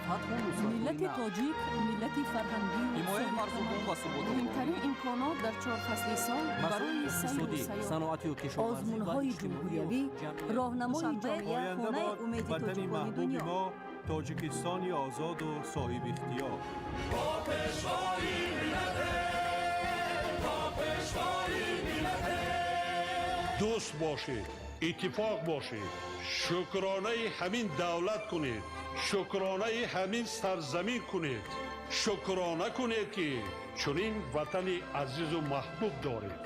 Фатҳу нусратҳои Миллати нав. тоҷик миллати фарҳангию Ҳимояи марзубум ва суботи муҳимтарин имконот дар чор фасли сол масоили барои сайру иқтисодӣ, сайёҳат. саноатию кишоварзӣ ва Озмунҳои иҷтимоию ҷумҳуриявӣ, ҷамъиятӣ. роҳнамои Душанбе, ҷомеа, Оянда хонаи бод умеди ватани тоҷикони маҳбуби дунё. мо, Тоҷикистони озоду соҳибихтиёр. Дӯст бошед, иттифоқ бошед, шукронаи ҳамин давлат кунед, шукронаи ҳамин сарзамин кунед, шукрона кунед, ки чунин ватани азизу маҳбуб доред.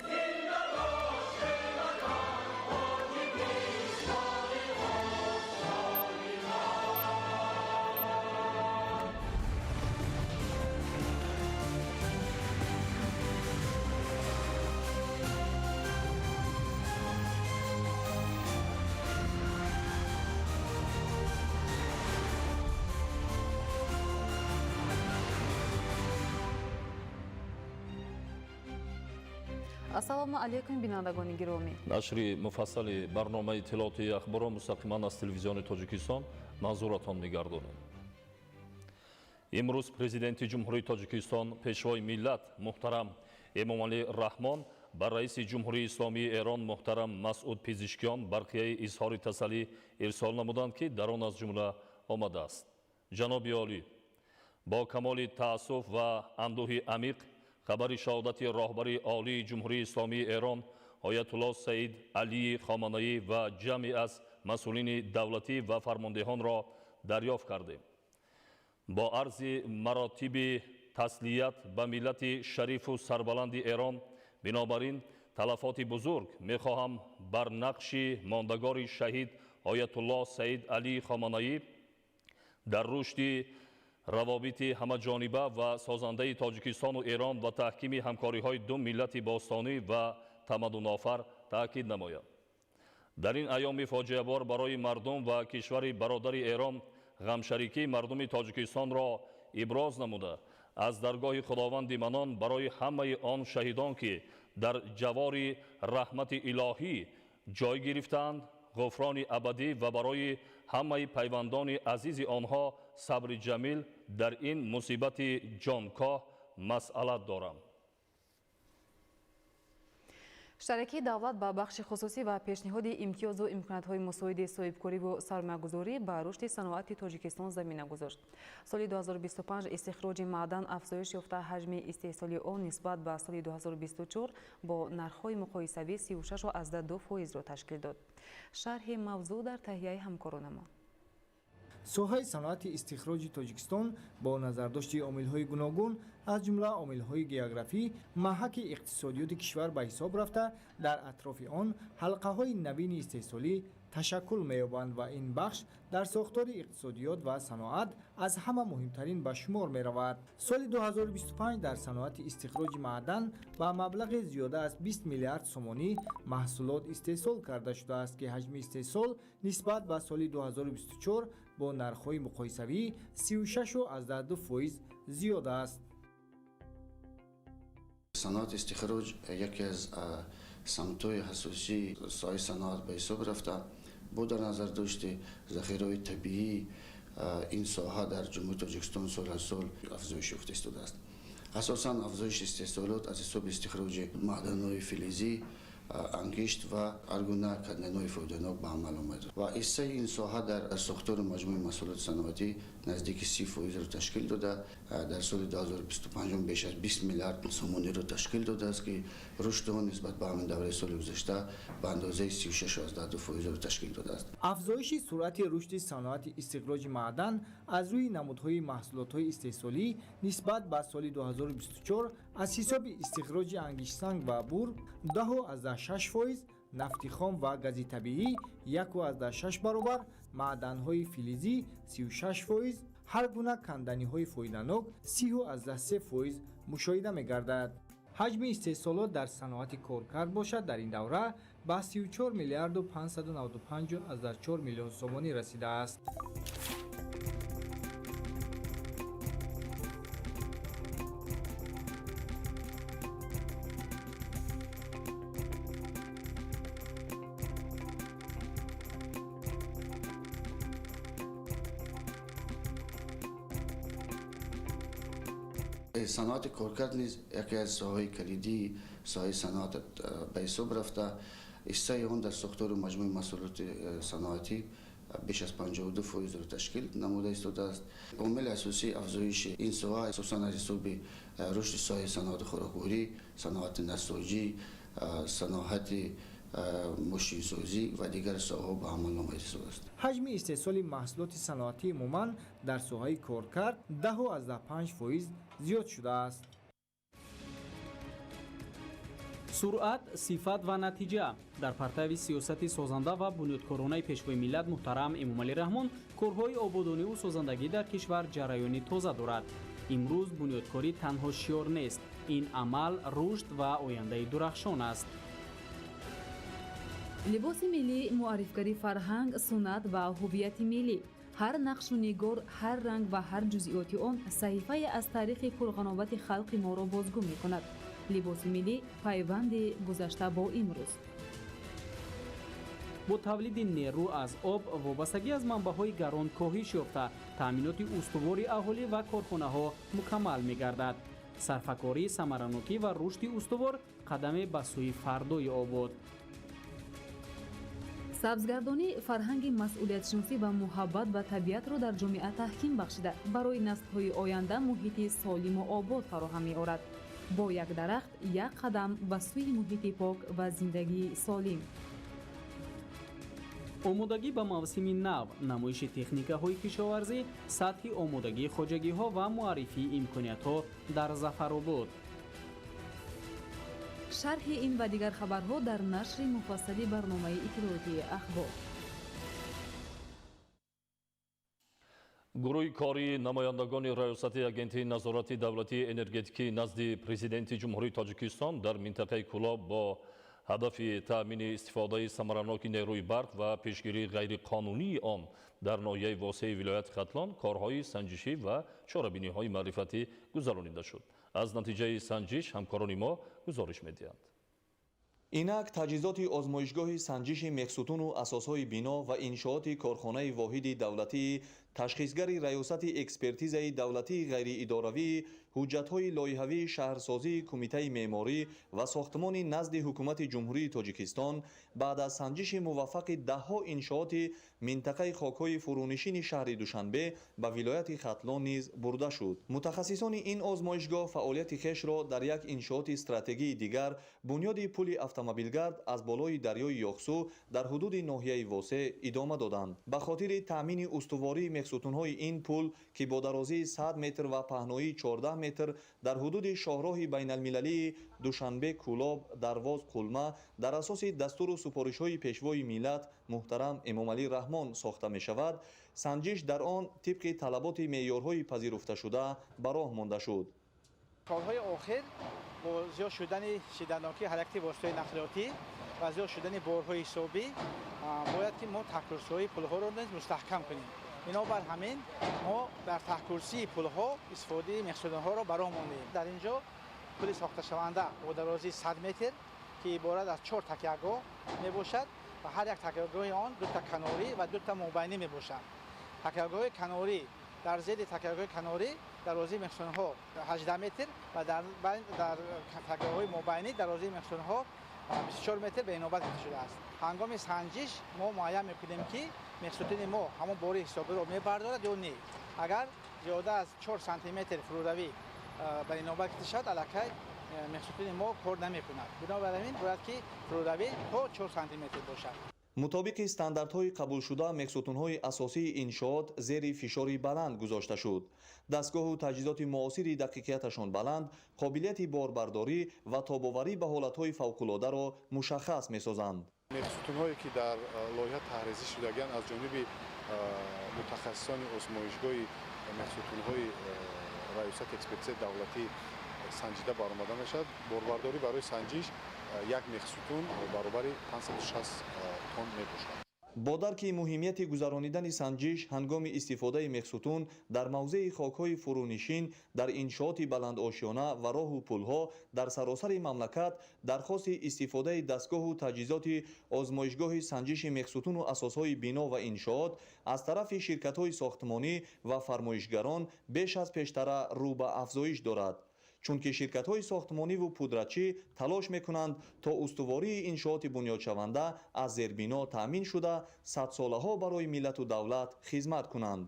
Ассалому алайкум, бинандагони гиромӣ. Нашри муфассали барномаи иттилоотии ахборро мустақиман аз Телевизиони Тоҷикистон манзуратон мегардонем. Имрӯз Президенти Ҷумҳурии Тоҷикистон, Пешвои миллат муҳтарам Эмомалӣ Раҳмон ба Раиси Ҷумҳурии Исломии Эрон муҳтарам Масъуд Пизишкиён барқияи изҳори тасаллӣ ирсол намуданд, ки дар он аз ҷумла омадааст: Ҷаноби олӣ, бо камоли таассуф ва андӯҳи амиқ хабари шаҳодати роҳбари олии Ҷумҳурии Исломии Эрон Оятулло Саид Алии Хоманаӣ ва ҷамъе аз масъулини давлатӣ ва фармондеҳонро дарёфт кардем. Бо арзи маротиби таслият ба миллати шарифу сарбаланди Эрон, бинобар ин талафоти бузург, мехоҳам бар нақши мондагори шаҳид Оятулло Саид Алии Хоманаӣ дар рушди равобити ҳамаҷониба ва созандаи Тоҷикистону Эрон ва таҳкими ҳамкориҳои ду миллати бостонӣ ва тамаддунофар таъкид намояд. Дар ин айёми фоҷиабор барои мардум ва кишвари бародари Эрон ғамшарикии мардуми Тоҷикистонро иброз намуда, аз даргоҳи Худованди Манон барои ҳамаи он шаҳидон, ки дар ҷавори раҳмати илоҳӣ ҷой гирифтаанд, ғуфрони абадӣ ва барои ҳамаи пайвандони азизи онҳо сабри ҷамил дар ин мусибати ҷонкоҳ масъалат дорам. Шарикии давлат ба бахши хусусӣ ва пешниҳоди имтиёзу имкониятҳои мусоиди соҳибкориву сармоягузорӣ ба рушди саноати Тоҷикистон замина гузошт. Соли 2025 истихроҷи маъдан афзоиш ёфта, ҳаҷми истеҳсоли он нисбат ба соли 2024 бо нархҳои муқоисавӣ 36,2 фоизро ташкил дод. Шарҳи мавзӯъ дар таҳияи ҳамкоронамон. Соҳаи саноати истихроҷи Тоҷикистон бо назардошти омилҳои гуногун, аз ҷумла омилҳои географӣ, маҳаки иқтисодиёти кишвар ба ҳисоб рафта, дар атрофи он ҳалқаҳои навини истеҳсолӣ ташаккул меёбанд ва ин бахш дар сохтори иқтисодиёт ва саноат аз ҳама муҳимтарин ба шумор меравад. Соли 2025 дар саноати истихроҷи маъдан ба маблағи зиёда аз 20 миллиард сомонӣ маҳсулот истеҳсол карда шудааст, ки ҳаҷми истеҳсол нисбат ба соли 2024 бо нархҳои муқоисавӣ 36,2 фоиз зиёд аст. Саноати истихроҷ яке аз самтҳои асосии соҳаи саноат ба ҳисоб рафта, бо дар назардошти захираҳои табиӣ ин соҳа дар Ҷумҳурии Тоҷикистон сол аз сол афзоиш ёфта истодааст. Асосан афзоиши истеҳсолот аз ҳисоби истихроҷи маъданҳои филизӣ, ангишт ва ҳар гуна канданиҳои фоиданок ба амал омад ва ҳиссаи ин соҳа дар сохтори маҷмӯи маҳсулоти саноатӣ наздики 30 фоизро ташкил дода, дар соли 2025 беш аз 20 миллиард сомониро ташкил додааст, ки рушди он нисбат ба ҳамин давраи соли гузашта ба андозаи 36,2 фоизро ташкил додааст. Афзоиши суръати рушди саноати истихроҷи маъдан аз рӯи намудҳои маҳсулотҳои истеҳсолӣ нисбат ба соли 2024 аз ҳисоби истихроҷи ангиштсанг ва бур 10,6 фоиз, нафти хом ва гази табиӣ 1,6 баробар, маъданҳои филизӣ 36 фоиз, ҳар гуна канданиҳои фоиданок 30,3 фоиз мушоҳида мегардад. Ҳаҷми истеҳсолот дар саноати коркард бошад, дар ин давра ба 34 миллиарду 595,4 миллион сомонӣ расидааст. Саноати коркард низ яке аз соҳаҳои калидии соҳаи саноат ба ҳисоб рафта, ҳиссаи он дар сохтори маҷмӯи маҳсулоти саноатӣ беш аз 52%-ро ташкил намуда истодааст. Омили асосии афзоиши ин соҳа асосан аз ҳисоби рушди соҳаи саноати хӯрокворӣ, саноати насоҷӣ, саноати мошинсозӣ ва дигар соҳаҳо ба амал омада истодааст. Ҳаҷми истеҳсоли маҳсулоти саноатӣ умуман дар соҳаи коркард 10,5% зиёд шудааст. Суръат, сифат ва натиҷа. Дар партави сиёсати созанда ва бунёдкоронаи Пешвои миллат муҳтарам Эмомалӣ Раҳмон корҳои ободониву созандагӣ дар кишвар ҷараёни тоза дорад. Имрӯз бунёдкорӣ танҳо шиёр нест, ин амал, рушд ва ояндаи дурахшон аст. Либоси миллӣ муаррифгари фарҳанг, суннат ва ҳуввияти миллӣ. Ҳар нақшу нигор, ҳар ранг ва ҳар ҷузъиёти он саҳифае аз таърихи пурғановати халқи моро бозгӯ мекунад. Либоси миллӣ пайванди гузашта бо имрӯз. Бо тавлиди нерӯ аз об вобастагӣ аз манбаъҳои гарон коҳиш ёфта, таъминоти устувори аҳолӣ ва корхонаҳо мукаммал мегардад. Сарфакорӣ, самаранокӣ ва рушди устувор қадаме ба сӯи фардои обод. Сабзгардонӣ фарҳанги масъулиятшиносӣ ва муҳаббат ба табиатро дар ҷомеа таҳким бахшида, барои наслҳои оянда муҳити солиму обод фароҳам меорад. Бо як дарахт як қадам ба сӯи муҳити пок ва зиндагии солим. Омодагӣ ба мавсими нав, намоиши техникаҳои кишоварзӣ, сатҳи омодагии хоҷагиҳо ва муаррифии имкониятҳо дар Зафаробод. Шарҳи ин ва дигар хабарҳо дар нашри муфассали барномаи иттилоотии Ахбор. Гурӯҳи кории намояндагони Раёсати Агентии назорати давлатии энергетикӣ назди Президенти Ҷумҳурии Тоҷикистон дар минтақаи Кӯлоб бо ҳадафи таъмини истифодаи самараноки нерӯи барқ ва пешгирии ғайриқонунии он дар ноҳияи Восеи вилояти Хатлон корҳои санҷишӣ ва чорабиниҳои маърифатӣ гузаронида шуд. Аз натиҷаи санҷиш ҳамкорони мо гузориш медиҳанд. Инак таҷҳизоти озмоишгоҳи санҷиши мехсутуну асосҳои бино ва иншооти корхонаи воҳиди давлатии ташхисгари Раёсати экспертизаи давлатии ғайриидоравии ҳуҷҷатҳои лоиҳавии шаҳрсозии Кумитаи меъморӣ ва сохтмони назди Ҳукумати Ҷумҳурии Тоҷикистон баъд аз санҷиши муваффақи даҳҳо иншооти минтақаи хокҳои фурӯнишини шаҳри Душанбе ба вилояти Хатлон низ бурда шуд. Мутахассисони ин озмоишгоҳ фаъолияти хешро дар як иншооти стратегии дигар, бунёди пули автомобилгард аз болои дарёи Ёхсу дар ҳудуди ноҳияи Восе идома доданд. Ба хотири таъмини устувории мехсутунҳои ин пул, ки бо дарозии 100 метр ва паҳноии 14 метр дар ҳудуди шоҳроҳи байналмилалии Душанбе-Кӯлоб, Дарвоз-Қулма дар асоси дастуру супоришҳои Пешвои миллат муҳтарам Эмомалӣ Раҳмон сохта мешавад, санҷиш дар он тибқи талаботи меъёрҳои пазируфташуда ба роҳ монда шуд. Солҳои охир бо зиёд шудани шиддатнокии ҳаракати воситаҳои нақлиётӣ ва зиёд шудани борҳои ҳисобӣ бояд ки мо таҳкурсиҳои пулҳоро низ мустаҳкам кунем. Бинобар ҳамин мо дар таҳкурсии пулҳо истифодаи мехсутунҳоро ба роҳ мондем. Дар ин ҷо пули сохташаванда бо дарозии 100 метр, ки иборат аз 4 такягоҳ мебошад ва ҳар як такягоҳи он дута канорӣ ва дута мобайнӣ мебошад. Такягоҳи канорӣ, дар зери такягоҳи канорӣ дарозии мехсутунҳо 18 метр ва дар такягоҳҳои мобайнӣ дарозии мехсутунҳо 24 метр ба инобат гирифта шудааст. Ҳангоми санҷиш мо муайян мекунем, ки мехсутуни мо ҳамон бори ҳисобиро мебардорад ё не. Агар зиёда аз 4 сантиметр фурӯравӣ ба инобат гирифта шавад, аллакай мехсутуни мо кор намекунад. Бинобар ҳамин бояд ки фурӯравӣ то 4 сантиметр бошад. Мутобиқи стандартҳои қабулшуда мехсутунҳои асосии иншоот зери фишори баланд гузошта шуд. Дастгоҳу таҷҳизоти муосири дақиқияташон баланд, қобилияти борбардорӣ ва тобоварӣ ба ҳолатҳои фавқулодаро мушаххас месозанд. Мехсутунҳое ки дар лоиҳа таҳризӣ шудагианд аз ҷониби мутахассисони озмоишгоҳи мехсутунҳои Раёсати экспертизаи давлатӣ санҷида баромада мешавад. Борбардорӣ барои санҷиш як мехсутун баробари 560 тонн мебошад. Бо дарки муҳимияти гузаронидани санҷиш ҳангоми истифодаи мехсутун дар мавзеи хокҳои фурӯнишин дар иншооти баландошёна ва роҳу пулҳо дар саросари мамлакат дархости истифодаи дастгоҳу таҷҳизоти озмоишгоҳи санҷиши мехсутуну асосҳои бино ва иншоот аз тарафи ширкатҳои сохтмонӣ ва фармоишгарон беш аз пештара рӯ ба афзоиш дорад. Чунки ширкатҳои сохтмониву пудратчӣ талош мекунанд, то устувории иншооти бунёдшаванда аз зербино таъмин шуда, садсолаҳо барои миллату давлат хизмат кунанд.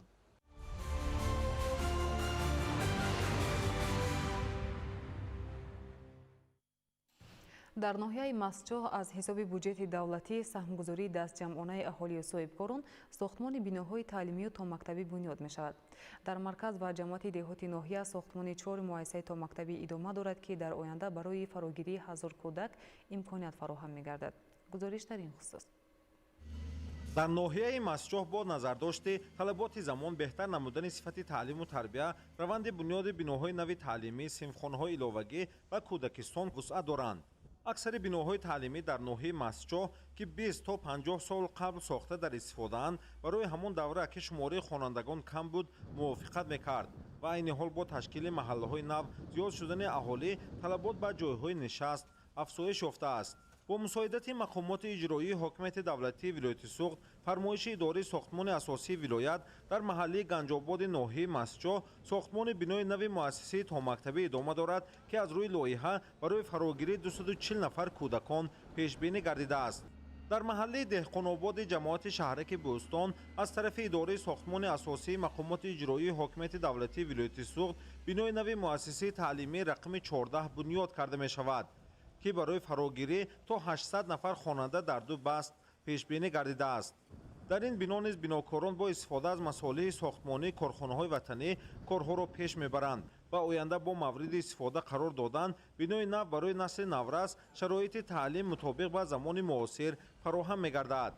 Дар ноҳияи Мастчоҳ аз ҳисоби буҷети давлатӣ саҳмгузории дастҷамъонаи аҳолию соҳибкорон сохтмони биноҳои таълимию томактабӣ бунёд мешавад. Дар марказ ва ҷамоати деҳоти ноҳия сохтмони 4 муассисаи томактабӣ идома дорад, ки дар оянда барои фарогирии 1000 кӯдак имконият фароҳам мегардад. Гузориш дар ин хусус. Дар ноҳияи Мастчоҳ бо назардошти талаботи замон беҳтар намудани сифати таълиму тарбия, раванди бунёди биноҳои нави таълимӣ, синфхонаҳои иловагӣ ва кӯдакистон вусъат доранд. Аксари биноҳои таълимӣ дар ноҳияи Мастчоҳ, ки 20 то 50 сол қабл сохта дар истифодаанд, барои ҳамон давра, ки шумораи хонандагон кам буд, мувофиқат мекард ва айни ҳол бо ташкили маҳаллаҳои нав, зиёд шудани аҳолӣ, талабот ба ҷойҳои нишаст афзоиш ёфтааст. Бо мусоидати мақомоти иҷроии ҳокимияти давлатии вилояти Суғд, фармоиши идораи сохтмони асосии вилоят дар маҳаллаи Ганҷободи ноҳияи Мастчоҳ сохтмони бинои нави муассисаи томактабӣ идома дорад, ки аз рӯи лоиҳа барои фарогирии 240 нафар кӯдакон пешбинӣ гардидааст. Дар маҳаллаи Деҳқонободи ҷамоати шаҳраки Бӯстон аз тарафи идораи сохтмони асосии мақомоти иҷроии ҳокимияти давлатии вилояти Суғд бинои нави муассисаи таълимии рақами 14 бунёд карда мешавад, ки барои фарогирӣ то 800 нафар хонанда дар ду баст пешбинӣ гардидааст. Дар ин бино низ бинокорон бо истифода аз масолеҳи сохтмонии корхонаҳои ватанӣ корҳоро пеш мебаранд ва оянда бо мавриди истифода қарор додан бинои нав барои насли наврас шароити таълим мутобиқ ба замони муосир фароҳам мегардад.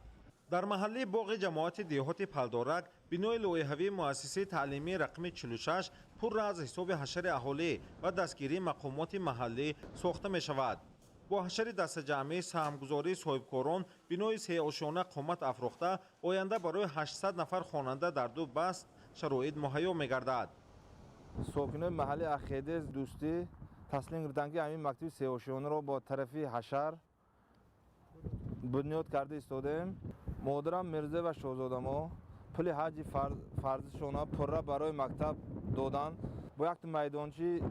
Дар маҳаллаи боғи ҷамоати деҳоти Палдорак бинои лоиҳавии муассисаи таълимии рақами 46 пурра аз ҳисоби ҳашари аҳолӣ ва дастгирии мақомоти маҳаллӣ сохта мешавад. Бо ҳашари дастаҷамъӣ саҳмгузории соҳибкорон бинои сеошёна қомат афрохта, оянда барои 800 нафар хонанда дар ду баст шароит муҳайё мегардад. Сокинони маҳалли Ахедез дӯстӣ таслим гирифтанд, ки ҳамин мактаби сеошёнаро бо тарафи ҳашар бунёд карда истодаем. Модарам Мирза ва шоҳзодамо пули ҳаҷи фарзишона пурра барои мактаб додан, бо як майдончи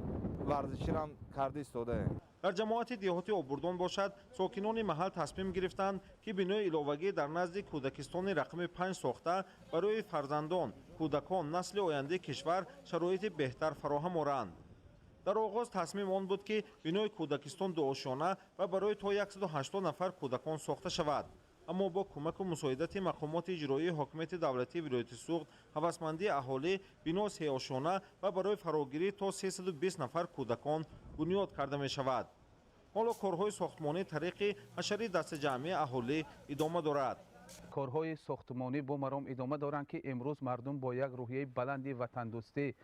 варзиширам карда истодаем. Дар ҷамоати деҳоти Обурдон бошад, сокинони маҳал тасмим гирифтанд, ки бинои иловагӣ дар назди кӯдакистони рақами 5 сохта барои фарзандон, кӯдакон, насли ояндаи кишвар шароити беҳтар фароҳам оранд. Дар оғоз тасмим он буд, ки бинои кӯдакистон дуошёна ва барои то 180 нафар кӯдакон сохта шавад. Аммо бо кӯмаку мусоидати мақомоти иҷроии ҳокимияти давлатии вилояти Суғд, ҳавасмандии аҳолӣ бино сеошёна ва барои фарогирӣ то 320 нафар кӯдакон бунёд карда мешавад. Ҳоло корҳои сохтмонӣ тариқи ҳашари дастаҷамъии аҳолӣ идома дорад. Корҳои сохтмонӣ бо маром идома доранд, ки имрӯз мардум бо як рӯҳияи баланди ватандӯстӣ,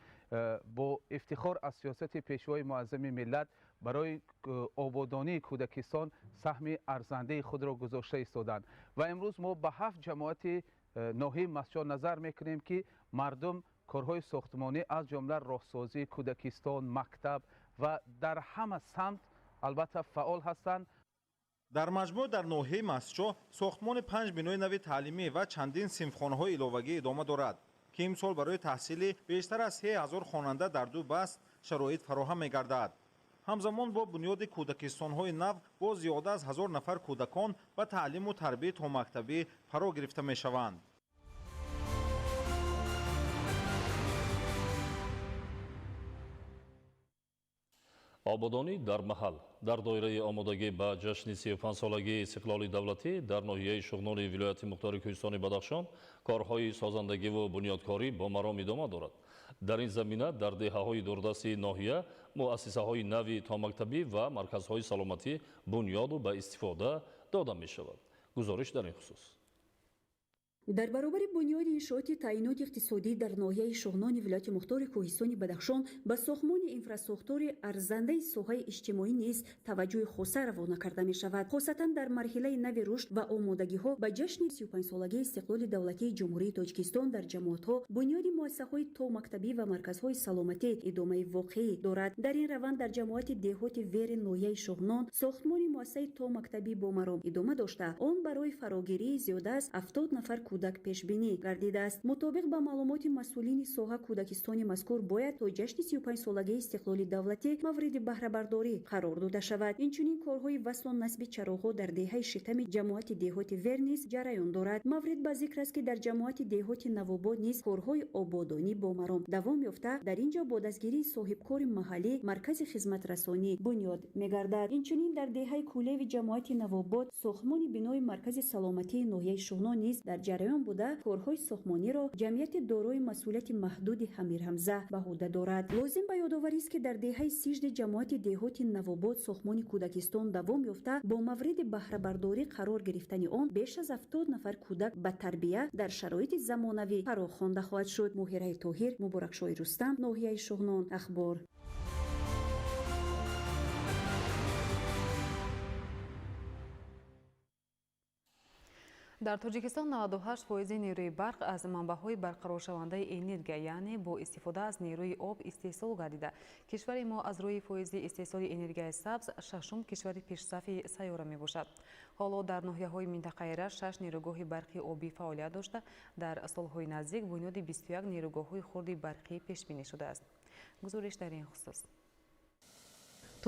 бо ифтихор аз сиёсати пешвои муаззами миллат барои ободонии кӯдакистон саҳми арзандаи худро гузошта истоданд. Ва имрӯз мо ба 7 ҷамоати ноҳияи Мастчоҳ назар мекунем, ки мардум корҳои сохтмонӣ аз ҷумла роҳсозӣ, кӯдакистон, мактаб ва дар ҳама самт албатта фаъол ҳастанд. Дар маҷмӯъ дар ноҳияи Мастчоҳ сохтмони 5 бинои нави таълимӣ ва чандин синфхонаҳои иловагӣ идома дорад, ки имсол барои таҳсили бештар аз 3000 хонанда дар ду баст шароит фароҳам мегардад. Ҳамзамон бо бунёди кӯдакистонҳои нав бо зиёда аз 1000 нафар кӯдакон ба таълиму тарбияи томактабӣ фаро гирифта мешаванд. Ободонӣ дар маҳал. Дар доираи омодагӣ ба ҷашни 35-солагии истиқлоли давлатӣ дар ноҳияи Шуғнони вилояти мухтори Кӯҳистони Бадахшон корҳои созандагиву бунёдкорӣ бо маром идома дорад. Дар ин замина дар деҳаҳои дурдасти ноҳия муассисаҳои нави томактабӣ ва марказҳои саломатӣ бунёду ба истифода дода мешавад. Гузориш дар ин хусус. Дар баробари бунёди иншооти таъиноти иқтисодӣ дар ноҳияи Шуғнони вилояти мухтори Кӯҳистони Бадахшон ба сохтмони инфрасохтори арзандаи соҳаи иҷтимоӣ низ таваҷҷӯҳи хоса равона карда мешавад. Хосатан дар марҳилаи нави рушд ва омодагиҳо ба ҷашни 35-солагии истиқлоли давлатии Ҷумҳурии Тоҷикистон дар ҷамоатҳо бунёди муассисаҳои томактабӣ ва марказҳои саломатӣ идомаи воқеӣ дорад. Дар ин раванд дар ҷамоати деҳоти Вери ноҳияи Шуғнон сохтмони муассисаи томактабӣ бо маром идома дошта, он барои фарогирии зиёда аз 70 нафар кӯдак пешбинӣ гардидааст. Мутобиқ ба маълумоти масъулини соҳа, кӯдакистони мазкур бояд то ҷашни 35-солагии истиқлоли давлатӣ мавриди баҳрабардорӣ қарор дода шавад. Инчунин корҳои васлу насби чароғҳо дар деҳаи Шитами ҷамоати деҳоти Вер низ ҷараён дорад. Маврид ба зикр аст, ки дар ҷамоати деҳоти Навобод низ корҳои ободонӣ бо маром давом ёфта, дар ин ҷо бо дастгирии соҳибкори маҳаллӣ маркази хизматрасонӣ бунёд мегардад. Инчунин дар деҳаи Кулеви ҷамоати Навобод сохтмони бинои маркази саломатии ноҳияи Шуғнон низ дар ҷараён буда, корҳои сохтмониро ҷамъияти дорои масъулияти маҳдуди Ҳамирҳамза ба ӯҳда дорад. Лозим ба ёдоварист, ки дар деҳаи Сижди ҷамоати деҳоти Навобод сохтмони кӯдакистон давом ёфта, бо мавриди баҳрабардорӣ қарор гирифтани он беш аз 70 нафар кӯдак ба тарбия дар шароити замонавӣ фарохонда хоҳад шуд. Моҳираи Тоҳир, Муборакшоҳи Рустам, ноҳияи Шуғнон, Ахбор. Дар Тоҷикистон 98% нерӯи барқ аз манбаъҳои барқароршавандаи энергия, яъне бо истифода аз нерӯи об истеҳсол гардида. Кишвари мо аз рӯи фоизи истеҳсоли энергияи сабз шашум кишвари пешсафи сайёра мебошад. Ҳоло дар ноҳияҳои минтақаи Рашт 6 нерӯгоҳи барқи обӣ фаъолият дошта, дар солҳои наздик бунёди 21 нерӯгоҳҳои хурди барқӣ пешбинӣ шудааст. Гузориш дар ин хусус.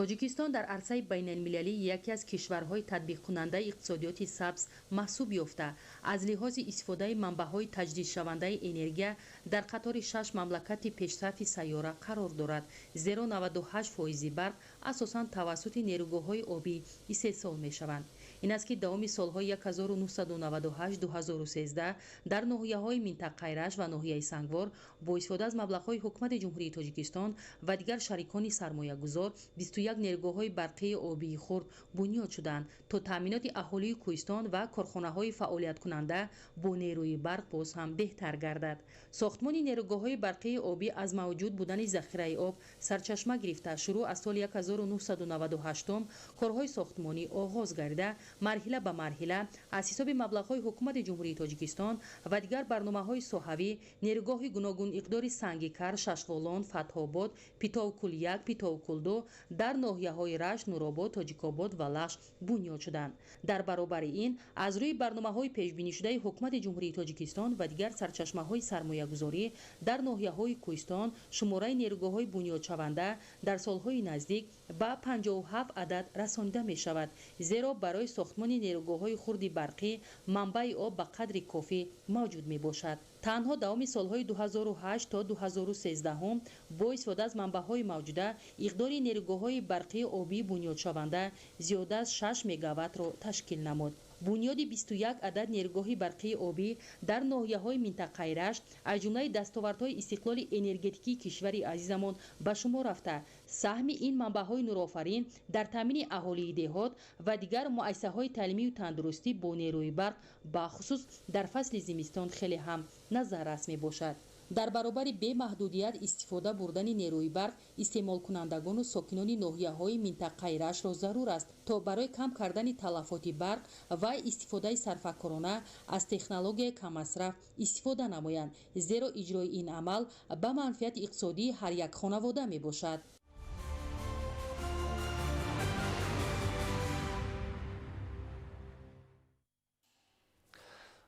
Тоҷикистон дар арсаи байналмилалӣ яке аз кишварҳои татбиқкунандаи иқтисодиёти сабз маҳсуб ёфта, аз лиҳози истифодаи манбаъҳои таҷдидшавандаи энергия дар қатори 6 мамлакати пешсафи сайёра қарор дорад, зеро 98% барқ асосан тавассути нерӯгоҳҳои обӣ истеҳсол мешаванд. Ин аст ки давоми солҳои 1998-2013 дар ноҳияҳои минтақаи Рашт ва ноҳияи Сангвор бо истифода аз маблағҳои Ҳукумати Ҷумҳурии Тоҷикистон ва дигар шарикони сармоягузор 21 нерӯгоҳҳои барқии обии хурд бунёд шуданд, то таъминоти аҳолии кӯҳистон ва корхонаҳои фаъолияткунанда бо нерӯи барқ боз ҳам беҳтар гардад. Сохтмони нерӯгоҳҳои барқии обӣ аз мавҷуд будани захираи об сарчашма гирифта, шурӯъ аз соли 1998 корҳои сохтмонӣ оғоз гардида, марҳила ба марҳила аз ҳисоби маблағҳои Ҳукумати Ҷумҳурии Тоҷикистон ва дигар барномаҳои соҳавӣ нерӯгоҳи гуногуниқдори Сангикар, Шашволон, Фатҳобод, Питовкул 1, Питовкул 2 дар ноҳияҳои Рашт, Нуробод, Тоҷикобод ва Лахш бунёд шуданд. Дар баробари ин аз рӯи барномаҳои пешбинишудаи Ҳукумати Ҷумҳурии Тоҷикистон ва дигар сарчашмаҳои сармоягузорӣ дар ноҳияҳои кӯҳистон шумораи нерӯгоҳҳои бунёдшаванда дар солҳои наздик ба 57 адад расонида мешавад, зеро барои сохтмони нерӯгоҳҳои хурди барқӣ манбаи об ба қадри кофӣ мавҷуд мебошад. Танҳо давоми солҳои 2008 то 2013 бо истифода аз манбаъҳои мавҷуда иқдори нерӯгоҳҳои барқии обӣ бунёдшаванда зиёда аз 6 мегаваттро ташкил намуд. Бунёди 21 адад нерӯгоҳи барқии обӣ дар ноҳияҳои минтақаи Рашт аз ҷумлаи дастовардҳои истиқлоли энергетикии кишвари азизамон ба шумор рафта, саҳми ин манбаъҳои нурофарин дар таъмини аҳолии деҳот ва дигар муассисаҳои таълимию тандурустӣ бо нерӯи барқ бахусус дар фасли зимистон хеле ҳам назаррас мебошад. Дар баробари бемаҳдудият истифода бурдани нерӯи барқ истеъмолкунандагону сокинони ноҳияҳои минтақаи Раштро зарур аст, то барои кам кардани талафоти барқ ва истифодаи сарфакорона аз технологияи каммасраф истифода намоянд, зеро иҷрои ин амал ба манфиати иқтисодии ҳар як хонавода мебошад.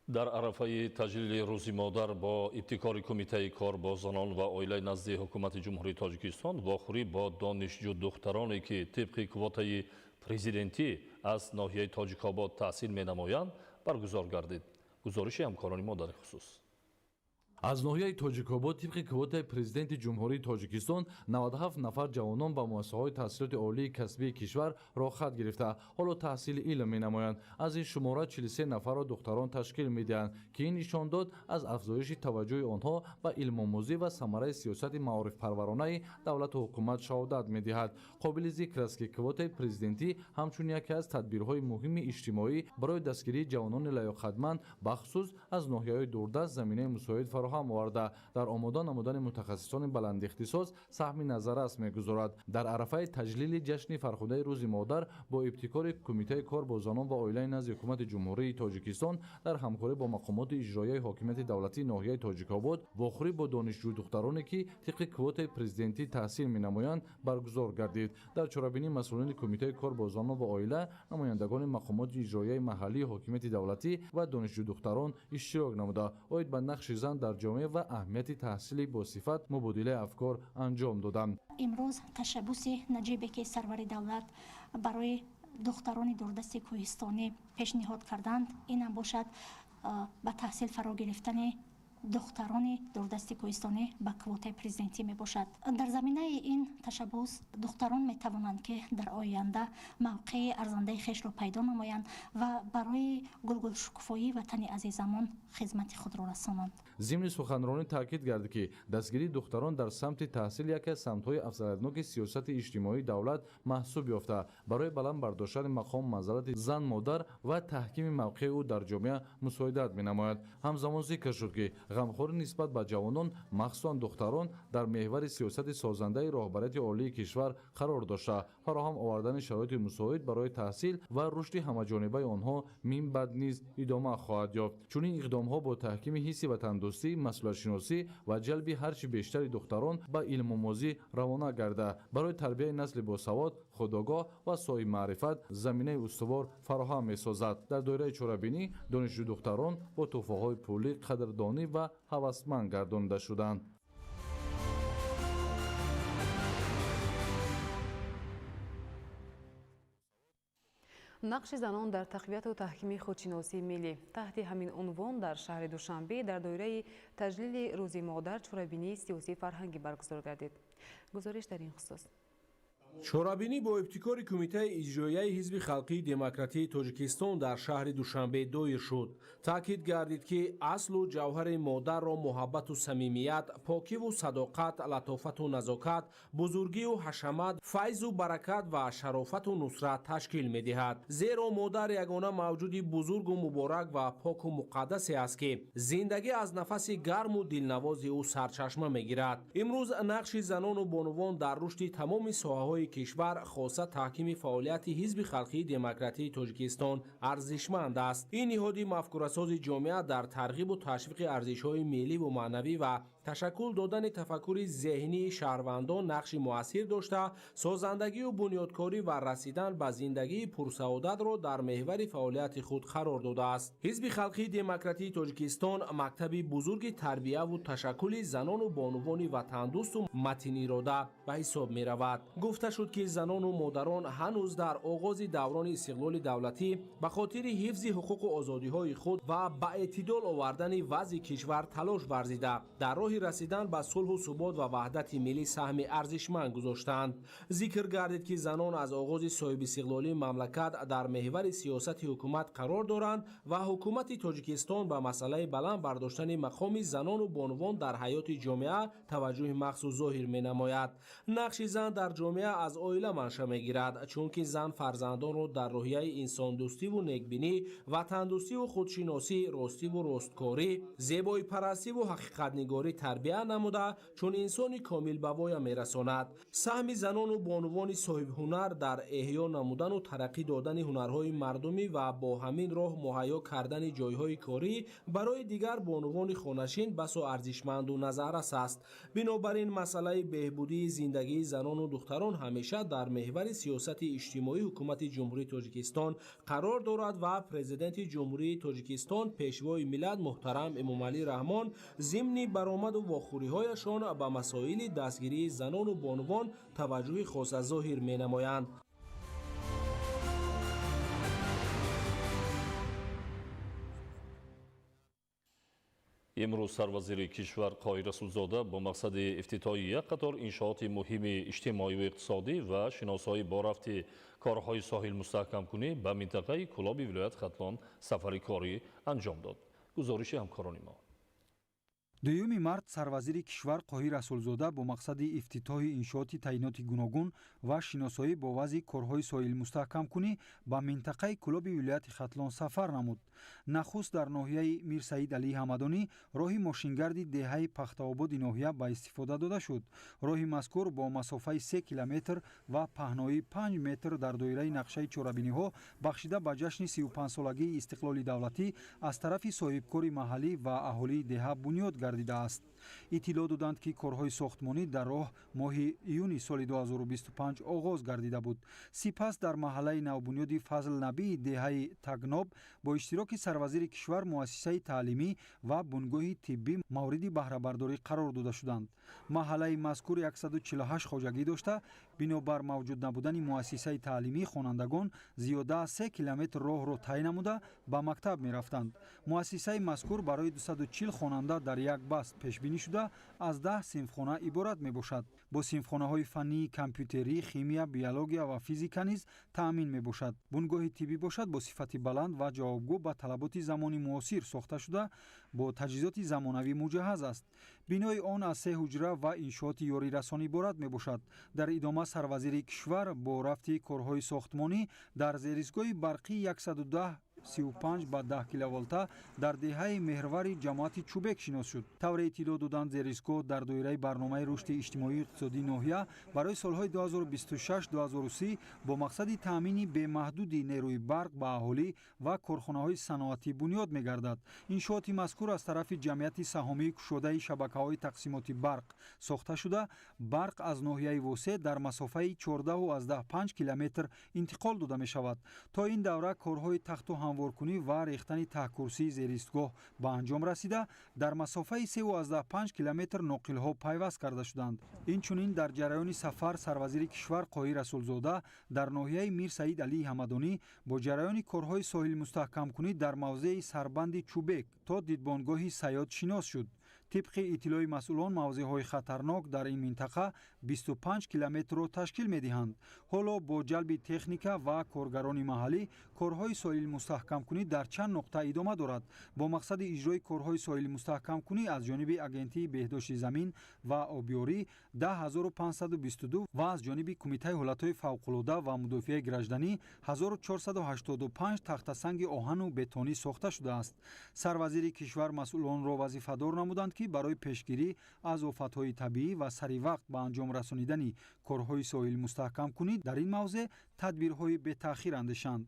Дар арафаи таҷлили Рӯзи модар бо ибтикори Кумитаи кор бо занон ва оилаи назди Ҳукумати Ҷумҳурии Тоҷикистон вохӯрӣ бо донишҷӯ духтароне, ки тибқи квотаи президентӣ аз ноҳияи Тоҷикобод таҳсил менамоянд, баргузор гардид. Гузориши ҳамкорони мо дар ин хусус. Аз ноҳияи Тоҷикобод тибқи квотаи Президенти Ҷумҳурии Тоҷикистон 97 нафар ҷавонон ба муассисаҳои таҳсилоти олии касбии кишвар роҳхат гирифта, ҳоло таҳсили илм менамоянд. Аз ин шумора 43 нафарро духтарон ташкил медиҳанд, ки ин нишон дод аз афзоиши таваҷҷӯҳи онҳо ба илмомӯзӣ ва самараи сиёсати маорифпарваронаи давлату ҳукумат шаҳодат медиҳад. Қобили зикр аст, ки квотаи президентӣ ҳамчун яке аз тадбирҳои муҳими иҷтимоӣ барои дастгирии ҷавонони лаёқатманд, бахусус аз ноҳияҳои дурдаст, заминаи мусоид фароҳам оварда, дар омода намудани мутахассисони баландихтисос саҳми назаррас мегузорад. Дар арафаи таҷлили ҷашни фархундаи Рӯзи модар бо ибтикори Кумитаи кор бо занон ва оилаи назди Ҳукумати Ҷумҳурии Тоҷикистон дар ҳамкорӣ бо мақомоти иҷроияи ҳокимияти давлатии ноҳияи Тоҷикобод вохӯрӣ бо донишҷӯ-духтароне, ки тибқи квотаи президентӣ таҳсил менамоянд, баргузор гардид. Дар чорабинӣ масъулони Кумитаи кор бо занон ва оила, намояндагони мақомоти иҷроияи маҳаллии ҳокимияти давлатӣ ва донишҷӯ-духтарон иштирок намуда, оид ба нақши зан дар ҷомеа ва аҳамияти таҳсили босифат мубодилаи афкор анҷом доданд. Имрӯз ташаббуси наҷибе, ки сарвари давлат барои духтарони дурдасти кӯҳистонӣ пешниҳод карданд, инам бошад ба таҳсил фаро гирифтани духтарони дурдасти кӯҳистонӣ ба квотаи президентӣ мебошад. Дар заминаи ин ташаббус духтарон метавонанд, ки дар оянда мавқеи арзандаи хешро пайдо намоянд ва барои гулгулшукуфоии ватани азизамон хизмати худро расонанд. Зимни суханронӣ таъкид гардид, ки дастгирии духтарон дар самти таҳсил яке аз самтҳои афзалиятноки сиёсати иҷтимоии давлат маҳсуб ёфта, барои баланд бардоштани мақому манзалати зан-модар ва таҳкими мавқеи ӯ дар ҷомеа мусоидат менамояд. Ҳамзамон зикр шуд, ки ғамхорӣ нисбат ба ҷавонон, махсусан духтарон, дар меҳвари сиёсати созандаи роҳбарияти олии кишвар қарор дошта, фароҳам овардани шароити мусоид барои таҳсил ва рушди ҳамаҷонибаи онҳо минбаъд низ идома хоҳад ёфт. Чунин иқдомҳо бо таҳкими ҳисси ватандӯстӣ, масъулиятшиносӣ ва ҷалби ҳарчи бештари духтарон ба илмомӯзӣ равона гарда, барои тарбияи насли босавод, худогоҳ ва соҳибмаърифат заминаи устувор фароҳам месозад. Дар доираи чорабинӣ донишҷӯ-духтарон бо туҳфаҳои пулӣ қадрдонӣ ва ҳавасманд гардонида шуданд. Нақши занон дар тақвияту таҳкими худшиносии миллӣ. Таҳти ҳамин унвон дар шаҳри Душанбе дар доираи таҷлили Рӯзи модар чорабинии сиёсии фарҳангӣ баргузор гардид. Гузориш дар ин хусус. Чорабинӣ бо ибтикори Кумитаи иҷроияи Ҳизби халқии демократии Тоҷикистон дар шаҳри Душанбе доир шуд. Таъкид гардид, ки аслу ҷавҳари модарро муҳаббату самимият, покиву садоқат, латофату назокат, бузургию ҳашамат, файзу баракат ва шарофату нусрат ташкил медиҳад. Зеро модар ягона мавҷуди бузургу муборак ва поку муқаддасе аст, ки зиндагӣ аз нафаси гарму дилнавози ӯ сарчашма мегирад. Имрӯз нақши занону бонувон дар рушди тамоми соҳаҳои кишвар, хоса таҳкими фаъолияти Ҳизби халқии демократии Тоҷикистон арзишманд аст. Ин ниҳоди мафкурасози ҷомеа дар тарғибу ташвиқи арзишҳои милливу маънавӣ ва ташаккул додани тафаккури зеҳнии шаҳрвандон нақши муассир дошта, созандагию бунёдкорӣ ва расидан ба зиндагии пурсаодатро дар меҳвари фаъолияти худ қарор додааст. Ҳизби халқии демократии Тоҷикистон мактаби бузурги тарбияву ташаккули занону бонувони ватандӯсту матинирода ба ҳисоб меравад. Гуфта шуд, ки занону модарон ҳанӯз дар оғози даврони истиқлоли давлатӣ ба хотири ҳифзи ҳуқуқу озодиҳои худ ва ба эътидол овардани вазъи кишвар талош варзида, дар роҳи расидан ба сулҳу субот ва ваҳдати миллӣ саҳми арзишманд гузоштанд. Зикр гардид, ки занон аз оғози соҳибистиқлолии мамлакат дар меҳвари сиёсати ҳукумат қарор доранд ва ҳукумати Тоҷикистон ба масъалаи баланд бардоштани мақоми занону бонувон дар ҳаёти ҷомеа таваҷҷӯҳи махсус зоҳир менамояд. Нақши зан дар ҷомеа аз оила манша мегирад, чунки зан фарзандонро дар рӯҳияи инсондӯстиву некбинӣ, ватандӯстиву худшиносӣ, ростиву росткорӣ, зебоипарастиву ҳақиқатнигорӣ тарбия намуда, чун инсони комил ба воя мерасонад. Саҳми занону бонувони соҳибҳунар дар эҳё намудану тараққӣ додани ҳунарҳои мардумӣ ва бо ҳамин роҳ муҳайё кардани ҷойҳои корӣ барои дигар бонувони хонашин басо арзишманду назаррас аст. Бинобар ин масъалаи беҳбудии зиндагии занону духтарон ҳамеша дар меҳвари сиёсати иҷтимоии ҳукумати Ҷумҳурии Тоҷикистон қарор дорад ва Президенти Ҷумҳурии Тоҷикистон, Пешвои миллат муҳтарам Эмомалӣ Раҳмон зимни баромаду вохӯриҳояшон ба масоили дастгирии занону бонувон таваҷҷӯҳи хоса зоҳир менамоянд. Имрӯз сарвазири кишвар Қоҳир Расулзода бо мақсади ифтитоҳи як қатор иншооти муҳими иҷтимоию иқтисодӣ ва шиносоӣ бо рафти корҳои соҳилмустаҳкамкунӣ ба минтақаи Кӯлоби вилояти Хатлон сафари корӣ анҷом дод. Гузориши ҳамкорони мо. Дуюми март сарвазири кишвар Қоҳир Расулзода бо мақсади ифтитоҳи иншооти таъиноти гуногун ва шиносоӣ бо вазъи корҳои соҳилмустаҳкамкунӣ ба минтақаи Кӯлоби вилояти Хатлон сафар намуд. Нахуст дар ноҳияи Мирсаид Алии Ҳамадонӣ роҳи мошингарди деҳаи Пахтаободи ноҳия ба истифода дода шуд. Роҳи мазкур бо масофаи 3 километр ва паҳноии 5 метр дар доираи нақшаи чорабиниҳо бахшида ба ҷашни 35-солагии истиқлоли давлатӣ аз тарафи соҳибкори маҳаллӣ ва аҳолии деҳа бунёд гардидааст. Иттилоъ доданд, ки корҳои сохтмонӣ дар роҳ моҳи июни соли 2025 оғоз гардида буд. Сипас дар маҳаллаи навбунёди Фазлнабии деҳаи Тагноб бо иштироки сарвазири кишвар муассисаи таълимӣ ва бунгоҳи тиббӣ мавриди баҳрабардорӣ қарор дода шуданд. Маҳаллаи мазкур 148 хоҷагӣ дошта, бинобар мавҷуд набудани муассисаи таълимӣ хонандагон зиёда аз 3 километр роҳро тай намуда ба мактаб мерафтанд. Муассисаи мазкур барои 240 хонанда дар як баст пешбинӣ шуда аз 10 синфхона иборат мебошад. Бо синфхонаҳои фаннии компютерӣ, химия, биология ва физика низ таъмин мебошад. Бунгоҳи тиббӣ бошад бо сифати баланд ва ҷавобгӯ ба талаботи замони муосир сохта шуда, бо таҷҳизоти замонавӣ муҷаҳҳаз аст. Бинои он аз 3 ҳуҷра ва иншооти ёрирасон иборат мебошад. Дар идома сарвазири кишвар бо рафти корҳои сохтмонӣ дар зеристгоҳи барқии 110,35 ба 10 киловолта дар деҳаи Меҳрвари ҷамоати Чӯбек шинос шуд. Тавре иттилоъ доданд, зеристгоҳ дар доираи барномаи рушди иҷтимоию иқтисодии ноҳия барои солҳои 2026-2030 бо мақсади таъмини бемаҳдуди нерӯи барқ ба аҳолӣ ва корхонаҳои саноатӣ бунёд мегардад. Иншооти мазкур аз тарафи ҷамъияти саҳомии кушодаи шабакаҳои тақсимоти барқ сохта шуда, барқ аз ноҳияи Восеъ дар масофаи 14,5 километр интиқол дода мешавад. То ин давра корҳои тахту ҳамворкунӣ ва рехтани таҳкурсии зеристгоҳ ба анҷом расида, дар масофаи 3,5 километр ноқилҳо пайваст карда шуданд. Инчунин дар ҷараёни сафар сарвазири кишвар Қоҳир Расулзода дар ноҳияи Мирсаид Алии Ҳамадонӣ бо ҷараёни корҳои соҳилмустаҳкамкунӣ дар мавзеи сарбанди Чӯбек то дидбонгоҳи Саёд шинос шуд. Тибқи иттилои масъулон, мавзеъҳои хатарнок дар ин минтақа 25 километрро ташкил медиҳанд. Ҳоло бо ҷалби техника ва коргарони маҳаллӣ корҳои соҳилмустаҳкамкунӣ дар чанд нуқта идома дорад. Бо мақсади иҷрои корҳои соҳилмустаҳкамкунӣ аз ҷониби Агентии беҳдошти замин ва обёрӣ 10522 ва аз ҷониби Кумитаи ҳолатҳои фавқулода ва мудофиаи гражданӣ 1485 тахтасанги оҳану бетонӣ сохта шудааст. Сарвазири кишвар масъулонро вазифадор намуданд, ки барои пешгирӣ аз офатҳои табиӣ ва сари вақт ба анҷом расонидани корҳои соҳилмустаҳкамкунӣ дар ин мавзеъ тадбирҳои бетаъхир андешанд.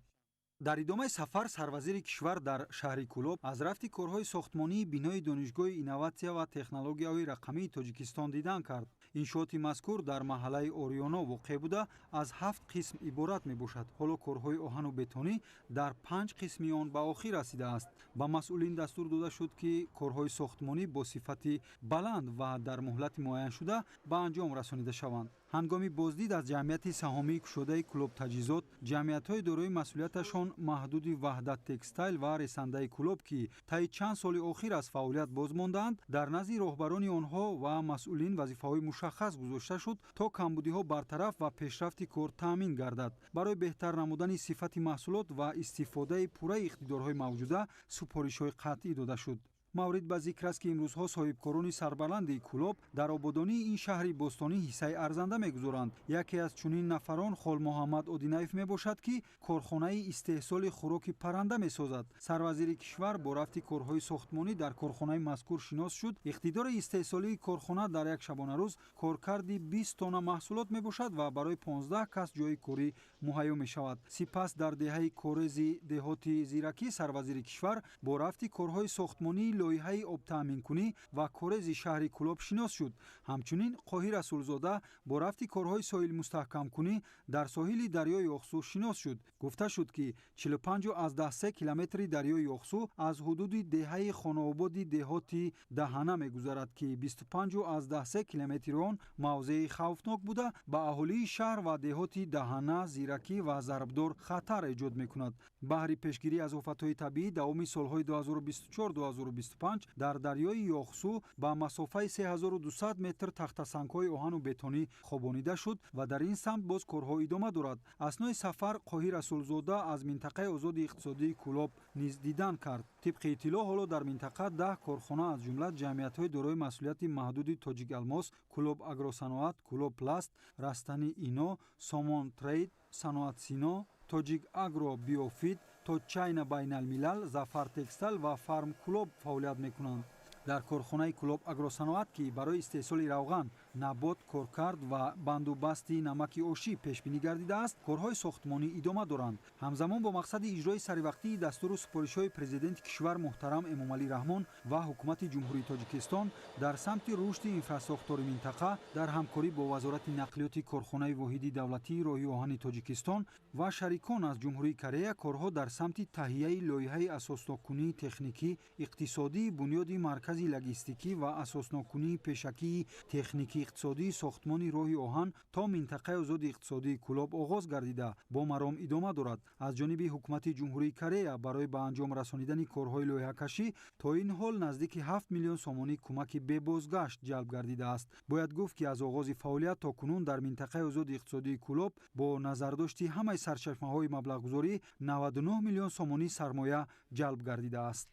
Дар идомаи сафар сарвазири кишвар дар шаҳри Кӯлоб аз рафти корҳои сохтмонии бинои Донишгоҳи инноватсия ва технологияҳои рақамии Тоҷикистон дидан кард. Иншооти мазкур дар маҳаллаи Ориёно воқеъ буда, аз 7 қисм иборат мебошад. Ҳоло корҳои оҳану бетонӣ дар 5 қисми он ба охир расидааст. Ба масъулин дастур дода шуд, ки корҳои сохтмонӣ бо сифати баланд ва дар муҳлати муайяншуда ба анҷом расонида шаванд. Ҳангоми боздид аз ҷамъияти саҳомии кушодаи Кӯлоб таҷҳизот, ҷамъиятҳои дорои масъулияташон маҳдуди Ваҳдат текстайл ва ресандаи Кӯлоб, ки таи чанд соли охир аз фаъолият боз мондаанд, дар назди роҳбарони онҳо ва масъулин вазифаҳои мушаххас гузошта шуд, то камбудиҳо бартараф ва пешрафти кор таъмин гардад. Барои беҳтар намудани сифати маҳсулот ва истифодаи пурраи иқтидорҳои мавҷуда супоришҳои қатъӣ дода шуд. Маврид ба зикр аст, ки имрӯзҳо соҳибкорони сарбаланди Кӯлоб дар ободонии ин шаҳри бостонӣ ҳиссаи арзанда мегузоранд. Яке аз чунин нафарон Холмуҳаммад Одинаев мебошад, ки корхонаи истеҳсоли хӯроки парранда месозад. Сарвазири кишвар бо рафти корҳои сохтмонӣ дар корхонаи мазкур шинос шуд. Иқтидори истеҳсолии корхона дар як шабонарӯз коркарди 20 тонна маҳсулот мебошад ва барои 15 кас ҷои корӣ муҳайё мешавад. Сипас дар деҳаи Корези деҳоти Зиракӣ сарвазири кишвар бо рафти корҳои сохтмонии лоиҳаи обтаъминкунӣ ва корези шаҳри Кӯлоб шинос шуд. Ҳамчунин Қоҳир Расулзода бо рафти корҳои соҳилмустаҳкамкунӣ дар соҳили дарёи Оқсу шинос шуд. Гуфта шуд, ки 45,3 километри дарёи Оқсу аз ҳудуди деҳаи Хонаободи деҳоти Даҳана мегузарад, ки 25,3 километри он мавзеи хавфнок буда, ба аҳолии шаҳр ва деҳоти Даҳана, Зиракӣ ва Зарбдор хатар эҷод мекунад. Баҳри пешгирӣ аз офатҳои табиӣ давоми солҳои 2024-2025 2025 дар дарёи Ёхсу ба масофаи 3200 метр тахтасангҳои оҳану бетонӣ хобонида шуд ва дар ин самт боз корҳо идома дорад. Аснои сафар Қоҳир Расулзода аз минтақаи озоди иқтисодии Кӯлоб низ дидан кард. Тибқи иттилоъ, ҳоло дар минтақа 10 корхона аз ҷумла ҷамъиятҳои дорои масъулияти маҳдуди Тоҷикалмос, Кӯлоб Агросаноат, Кӯлоб Пласт, Растани Ино, Сомон Трейд, Саноат Сино, Тоҷик Агро Биофит, Тоҷчайна Байналмилал, Зафар Текстайл ва Фарм Кӯлоб фаъолият мекунанд. Дар корхонаи Кӯлоб Агросаноат, ки барои истеҳсоли равған, набот, коркард ва бандубасти намаки ошӣ пешбинӣ гардидааст, корҳои сохтмонӣ идома доранд. Ҳамзамон бо мақсади иҷрои саривақтии дастуру супоришҳои президенти кишвар муҳтарам Эмомалӣ Раҳмон ва ҳукумати Ҷумҳурии Тоҷикистон дар самти рушди инфрасохтори минтақа дар ҳамкорӣ бо Вазорати нақлиёти корхонаи воҳиди давлатии роҳи оҳани Тоҷикистон ва шарикон аз Ҷумҳурии Корея корҳо дар самти таҳияи лоиҳаи асосноккунии техникӣ, иқтисодии бунёди маркази логистикӣ ва асосноккунии пешакии техникӣ иқтисодии сохтмони роҳи оҳан то минтақаи озоди иқтисодии Кӯлоб оғоз гардида бо маром идома дорад. Аз ҷониби ҳукумати Ҷумҳурии Корея барои ба анҷом расонидани корҳои лоиҳакашӣ то ин ҳол наздики 7 миллион сомонӣ кӯмаки бебозгашт ҷалб гардидааст. Бояд гуфт, ки аз оғози фаъолият то кунун дар минтақаи озоди иқтисодии Кӯлоб бо назардошти ҳамаи сарчашмаҳои маблағгузорӣ 99 миллион сомонӣ сармоя ҷалб гардидааст.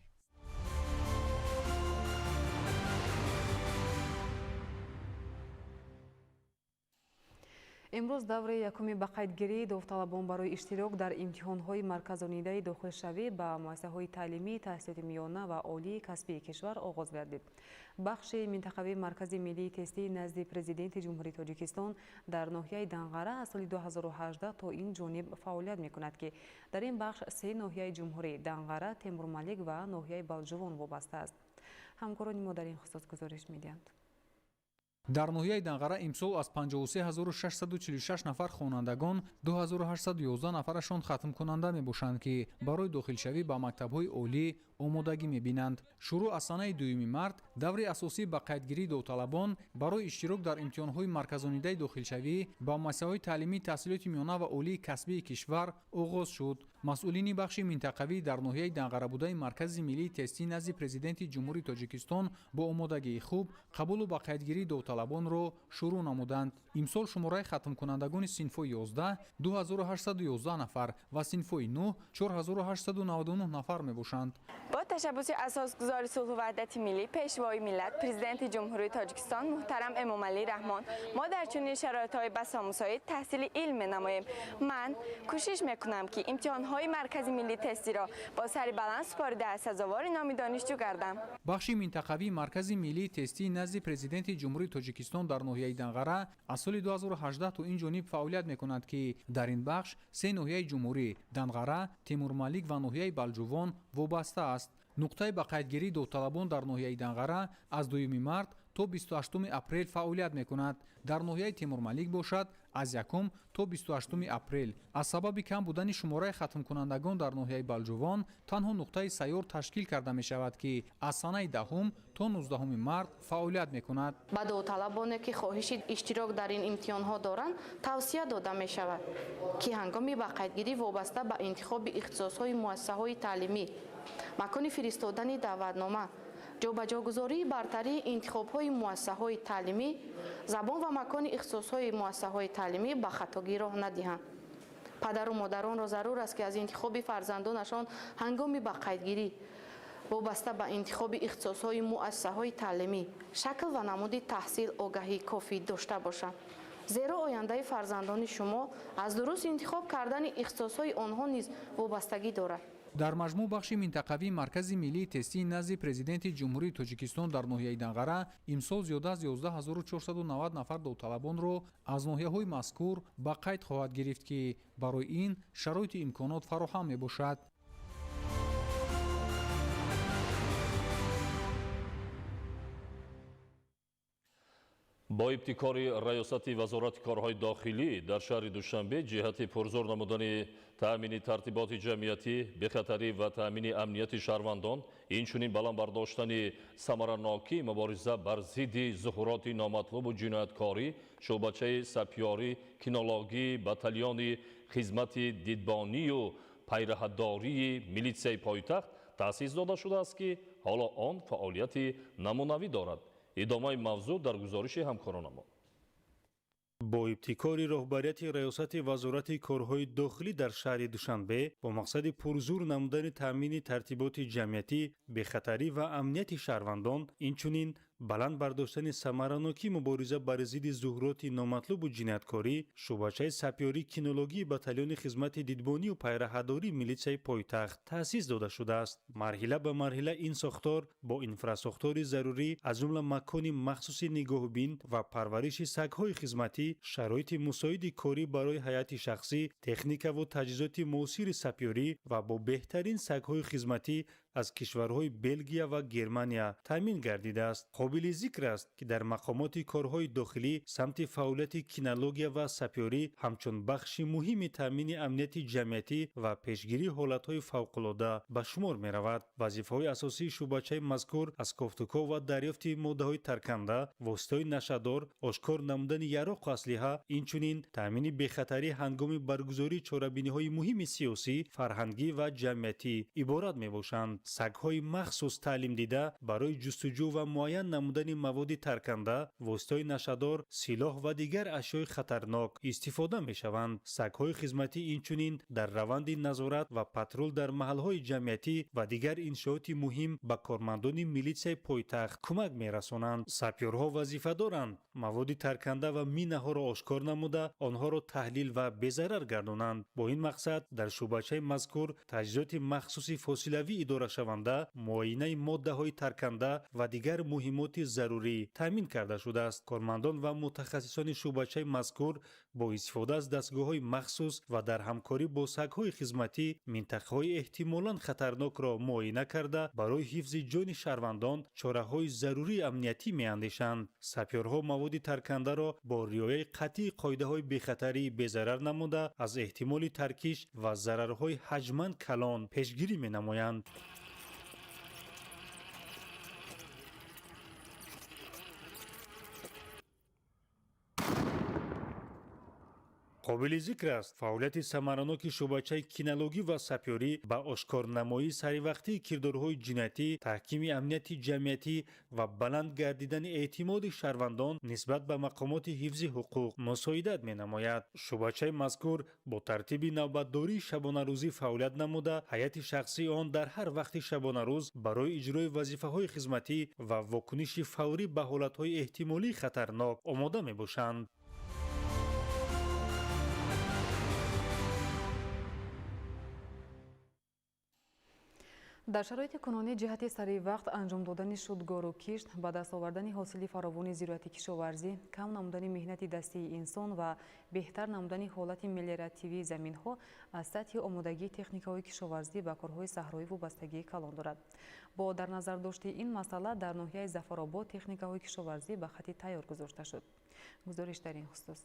Имрӯз давраи якуми ба қайдгирии довталабон барои иштирок дар имтиҳонҳои марказонидаи дохилшавӣ ба муассисаҳои таълимӣ, таҳсилоти миёна ва олии касбии кишвар оғоз гардид. Бахши минтақавии Маркази миллии тестии назди Президенти Ҷумҳурии Тоҷикистон дар ноҳияи Данғара аз соли 2018 то ин ҷониб фаъолият мекунад, ки дар ин бахш се ноҳияи ҷумҳурӣ Данғара, Темурмалик ва ноҳияи Балҷувон вобаста аст. Ҳамкорони мо дар ин хусус гузориш медиҳанд. Дар ноҳияи Данғара имсол аз 53646 нафар хонандагон 2811 нафарашон хатмкунанда мебошанд, ки барои дохилшавӣ ба мактабҳои олӣ омодагӣ мебинанд. Шурӯъ аз санаи 2 март даври асосӣ ба қайдгирии довталабон барои иштирок дар имтиҳонҳои марказонидаи дохилшавӣ ба муассисаҳои таълимии таҳсилоти миёна ва олии касбии кишвар оғоз шуд. Масъулини бахши минтақавӣ дар ноҳияи Данғара будаи Маркази миллии тестӣ назди Президенти Ҷумҳурии Тоҷикистон бо омодагии хуб қабулу ба қайдгирии довталабонро шурӯъ намуданд. Имсол шумораи хатмкунандагони синфҳои 11 2811 нафар ва синфҳои 9 4899 нафар мебошанд. Бо ташаббуси асосгузори сулҳу ваҳдати миллӣ, Пешвои миллат, Президенти Ҷумҳурии Тоҷикистон муҳтарам Эмомалӣ Раҳмон мо дар чунин шароитҳои басо мусоид таҳсили илм менамоем. Ман кӯшиш мекунам, ки имтиҳонҳои Маркази миллии тестиро бо сари баланд супорида аз сазовори номи донишҷӯ гардам. Бахши минтақавии Маркази миллии тестии назди Президенти Ҷумҳурии Тоҷикистон дар ноҳияи Данғара аз соли 2018 то ин ҷониб фаъолият мекунад, ки дар ин бахш се ноҳияи ҷумҳурӣ Данғара, Темурмалик ва ноҳияи Балҷувон вобаста аст. Нуқтаи ба қайдгирии довталабон дар ноҳияи Данғара аз 2 март то 28 апрел фаъолият мекунад. Дар ноҳияи Темурмалик бошад аз 1 то 28 апрел. Аз сабаби кам будани шумораи хатмкунандагон дар ноҳияи Балҷувон танҳо нуқтаи сайёр ташкил карда мешавад, ки аз санаи 10 то 19 март фаъолият мекунад. Ба довталабоне, ки хоҳиши иштирок дар ин имтиҳонҳо доранд, тавсия дода мешавад, ки ҳангоми ба қайдгирӣ вобаста ба интихоби ихтисосҳои муассисаҳои таълимӣ, макони фиристодани даъватнома, ҷобаҷогузории бартарии интихобҳои муассисаҳои таълимӣ, забон ва макони ихтисосҳои муассисаҳои таълимӣ ба хатогӣ роҳ надиҳанд. Падару модаронро зарур аст, ки аз интихоби фарзандонашон ҳангоми ба қайдгирӣ вобаста ба интихоби ихтисосҳои муассисаҳои таълимӣ, шакл ва намуди таҳсил огаҳии кофӣ дошта бошанд. Зеро ояндаи фарзандони шумо аз дуруст интихоб кардани ихтисосҳои онҳо низ вобастагӣ дорад. Дар маҷмӯъ бахши минтақавии Маркази миллии тестии назди Президенти Ҷумҳурии Тоҷикистон дар ноҳияи Данғара имсол зиёда аз 11490 нафар довталабонро аз ноҳияҳои мазкур ба қайд хоҳад гирифт, ки барои ин шароити имконот фароҳам мебошад. Бо ибтикори Раёсати Вазорати корҳои дохилӣ дар шаҳри Душанбе ҷиҳати пурзур намудани таъмини тартиботи ҷамъиятӣ, бехатарӣ ва таъмини амнияти шаҳрвандон, инчунин баланд бардоштани самаранокӣ мубориза бар зидди зуҳуроти номатлубу ҷинояткорӣ, шӯъбачаи сапёрӣ, кинологӣ, батальони хизмати дидбонию пайраҳадории милитсияи пойтахт таъсис дода шудааст, ки Ҳоло он фаъолияти намунавӣ дорад. Идомаи мавзӯъ дар гузориши ҳамкоронамон. Бо ибтикори роҳбарияти Раёсати Вазорати корҳои дохилӣ дар шаҳри Душанбе бо мақсади пурзур намудани таъмини тартиботи ҷамъиятӣ, бехатарӣ ва амнияти шаҳрвандон, инчунин баланд бардоштани самаранокии мубориза бар зидди зуҳуроти номатлубу ҷинояткорӣ, шӯъбачаи сапёрии кинологии батальони хизмати дидбонию пайраҳадории милитсияи пойтахт таъсис дода шудааст. Марҳила ба марҳила ин сохтор бо инфрасохтори зарурӣ, аз ҷумла макони махсуси нигоҳубин ва парвариши сагҳои хизматӣ, шароити мусоиди корӣ барои ҳайати шахсӣ, техникаву таҷҳизоти муосири сапёрӣ ва бо беҳтарин сагҳои хизматӣ аз кишварҳои Белгия ва Германия таъмин гардидааст. Қобили зикр аст, ки дар мақомоти корҳои дохилӣ самти фаъолияти кинология ва сапёрӣ ҳамчун бахши муҳими таъмини амнияти ҷамъиятӣ ва пешгирии ҳолатҳои фавқулода ба шумор меравад. Вазифаҳои асосии шӯъбачаи мазкур аз кофтуков ва дарёфти моддаҳои тарканда, воситаҳои нашъадор, ошкор намудани яроқу аслиҳа, инчунин таъмини бехатарӣ ҳангоми баргузории чорабиниҳои муҳими сиёсӣ, фарҳангӣ ва ҷамъиятӣ иборат мебошанд. Сагҳои махсус таълим дида барои ҷустуҷӯ ва муайян намудани маводи тарканда, воситаҳои нашъадор, силоҳ ва дигар ашёи хатарнок истифода мешаванд. Сагҳои хизматӣ инчунин дар раванди назорат ва патрул дар маҳалҳои ҷамъиятӣ ва дигар иншооти муҳим ба кормандони милитсияи пойтахт кӯмак мерасонанд. Сапёрҳо вазифа доранд маводи тарканда ва минаҳоро ошкор намуда, онҳоро таҳлил ва безарар гардонанд. Бо ин мақсад дар шӯъбачаи мазкур таҷҳизоти махсуси фосилавӣ идорашаванда, муоинаи моддаҳои тарканда ва дигар муҳимоти зарурӣ таъмин карда шудааст. Кормандон ва мутахассисони шӯъбачаи мазкур бо истифода аз дастгоҳҳои махсус ва дар ҳамкорӣ бо сагҳои хизматӣ минтақаҳои эҳтимолан хатарнокро муоина карда, барои ҳифзи ҷони шаҳрвандон чораҳои зарурии амниятӣ меандешанд. Сапёрҳо маводи таркандаро бо риояи қатъии қоидаҳои бехатарӣ безарар намуда, аз эҳтимоли таркиш ва зарарҳои ҳаҷман калон пешгирӣ менамоянд. Қобили зикр аст, фаъолияти самараноки шӯъбачаи кинологӣ ва сапёрӣ ба ошкорнамоии саривақтии кирдорҳои ҷиноятӣ, таҳкими амнияти ҷамъиятӣ ва баланд гардидани эътимоди шаҳрвандон нисбат ба мақомоти ҳифзи ҳуқуқ мусоидат менамояд. Шӯъбачаи мазкур бо тартиби навбатдории шабонарӯзӣ фаъолият намуда, ҳайати шахсии он дар ҳар вақти шабонарӯз барои иҷрои вазифаҳои хизматӣ ва вокуниши фаврӣ ба ҳолатҳои эҳтимолии хатарнок омода мебошанд. Дар шароити кунунӣ ҷиҳати сари вақт анҷом додани шудгору кишт, ба даст овардани ҳосили фаровони зироати кишоварзӣ, кам намудани меҳнати дастии инсон ва беҳтар намудани ҳолати мелиоративии заминҳо аз сатҳи омодагии техникаҳои кишоварзӣ ба корҳои саҳроӣ вобастагии калон дорад. Бо дар назардошти ин масъала дар ноҳияи Зафаробод техникаҳои кишоварзӣ ба хати тайёр гузошта шуд. Гузориш дар ин хусус.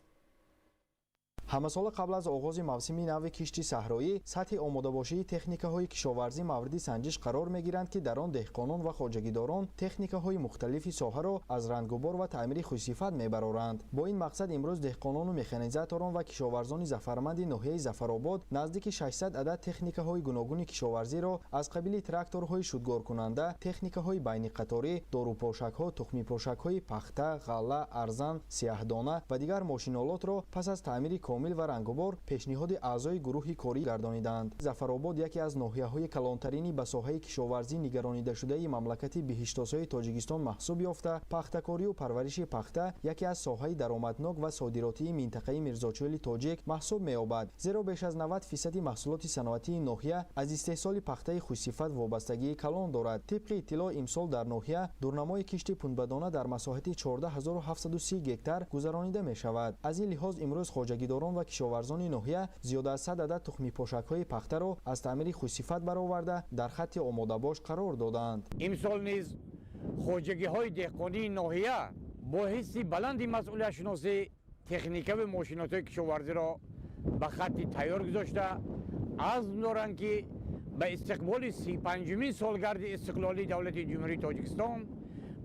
Ҳамасола қабл аз оғози мавсими нави кишти саҳроӣ сатҳи омодабошии техникаҳои кишоварзӣ мавриди санҷиш қарор мегиранд, ки дар он деҳқонон ва хоҷагидорон техникаҳои мухталифи соҳаро аз рангубор ва таъмири хушсифат мебароранд. Бо ин мақсад имрӯз деҳқонону механизаторон ва кишоварзони зафарманди ноҳияи Зафаробод наздики 600 адад техникаҳои гуногуни кишоварзиро аз қабили тракторҳои шудгоркунанда, техникаҳои байниқаторӣ, дорупошакҳо, тухмипошакҳои пахта, ғалла, арзан, сияҳдона ва дигар мошинолотро пас аз таъмири комил ва рангубор пешниҳоди аъзои гурӯҳи корӣ гардониданд. Зафаробод яке аз ноҳияҳои калонтарини ба соҳаи кишоварзӣ нигаронидашудаи мамлакати биҳиштосои Тоҷикистон маҳсуб ёфта, пахтакорию парвариши пахта яке аз соҳаи даромаднок ва содиротии минтақаи Мирзочӯли тоҷик маҳсуб меёбад, зеро беш аз 90% маҳсулоти саноатии ноҳия аз истеҳсоли пахтаи хушсифат вобастагии калон дорад. Тибқи иттилоъ, имсол дар ноҳия дурнамои кишти пунбадона дар масоҳати 14730 гектар гузаронида мешавад. Аз ин лиҳоз имрӯз хоҷагидорон ва кишоварзони ноҳия зиёда аз 100 адад тухмипошакҳои пахтаро аз таъмири хушсифат бароварда дар хатти омодабош қарор додаанд. Имсол низ хоҷагиҳои деҳқонии ноҳия бо ҳисси баланди масъулиятшиносӣ техникаву мошинотҳои кишоварзиро ба хатти тайёр гузошта, азм доранд, ки ба истиқболи 35-умин солгарди истиқлолии давлати Ҷумҳурии Тоҷикистон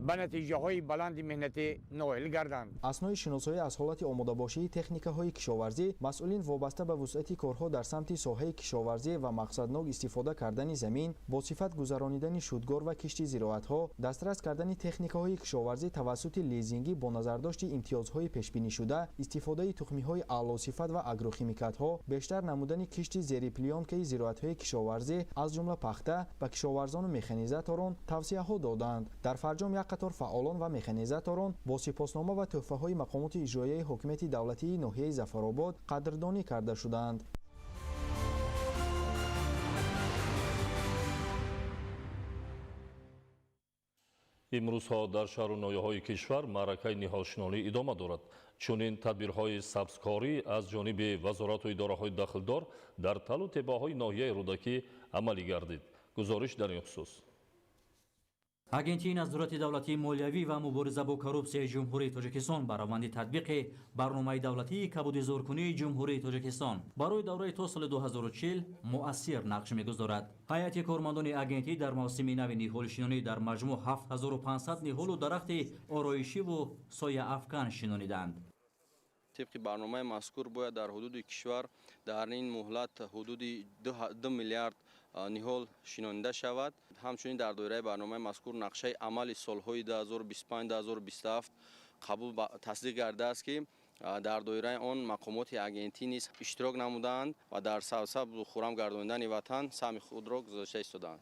ба натиҷаҳои баланди меҳнатӣ ноил гарданд. Аснои шиносоӣ аз ҳолати омодабошии техникаҳои кишоварзӣ, масъулин вобаста ба вусъати корҳо дар самти соҳаи кишоварзӣ ва мақсаднок истифода кардани замин, бо сифат гузаронидани шудгор ва кишти зироатҳо, дастрас кардани техникаҳои кишоварзӣ тавассути лизингӣ бо назардошти имтиёзҳои пешбинишуда, истифодаи тухмиҳои аълосифат ва агрохимикатҳо, бештар намудани кишти зериплёнкаи зироатҳои кишоварзӣ аз ҷумла пахта ба кишоварзону механизаторон тавсияҳо доданд. Дар фарҷом як қатор фаъолон ва механизаторон бо сипоснома ва тӯҳфаҳои мақомоти иҷроияи ҳокимияти давлатии ноҳияи Зафаробод қадрдонӣ карда шуданд. Имрӯзҳо дар шаҳру ноҳияҳои кишвар маъракаи ниҳолшинонӣ идома дорад. Чунин тадбирҳои сабзкорӣ аз ҷониби вазорату идораҳои дахлдор дар талу тепаҳои ноҳияи Рӯдакӣ амалӣ гардид. Гузориш дар ин хусус. Агентии назорати давлатии молиявӣ ва мубориза бо коррупсияи Ҷумҳурии Тоҷикистон ба раванди татбиқи барномаи давлатии кабудизоркунии Ҷумҳурии Тоҷикистон барои давраи то соли 2040 муассир нақш мегузорад. Ҳайати кормандони агентӣ дар мавсими нави ниҳолшинонӣ дар маҷмӯъ 7500 ниҳолу дарахти ороишиву сояафкан шинониданд. Тибқи барномаи мазкур бояд дар ҳудуди кишвар дар ин муҳлат ҳудуди 2 миллиард ниҳол шинонида шавад. Ҳамчунин дар доираи барномаи мазкур нақшаи амали солҳои 2025-2027 қабул тасдиқ гардааст, ки дар доираи он мақомоти агентӣ низ иштирок намудаанд ва дар сабзу хуррам гардонидани ватан саҳми худро гузошта истодаанд.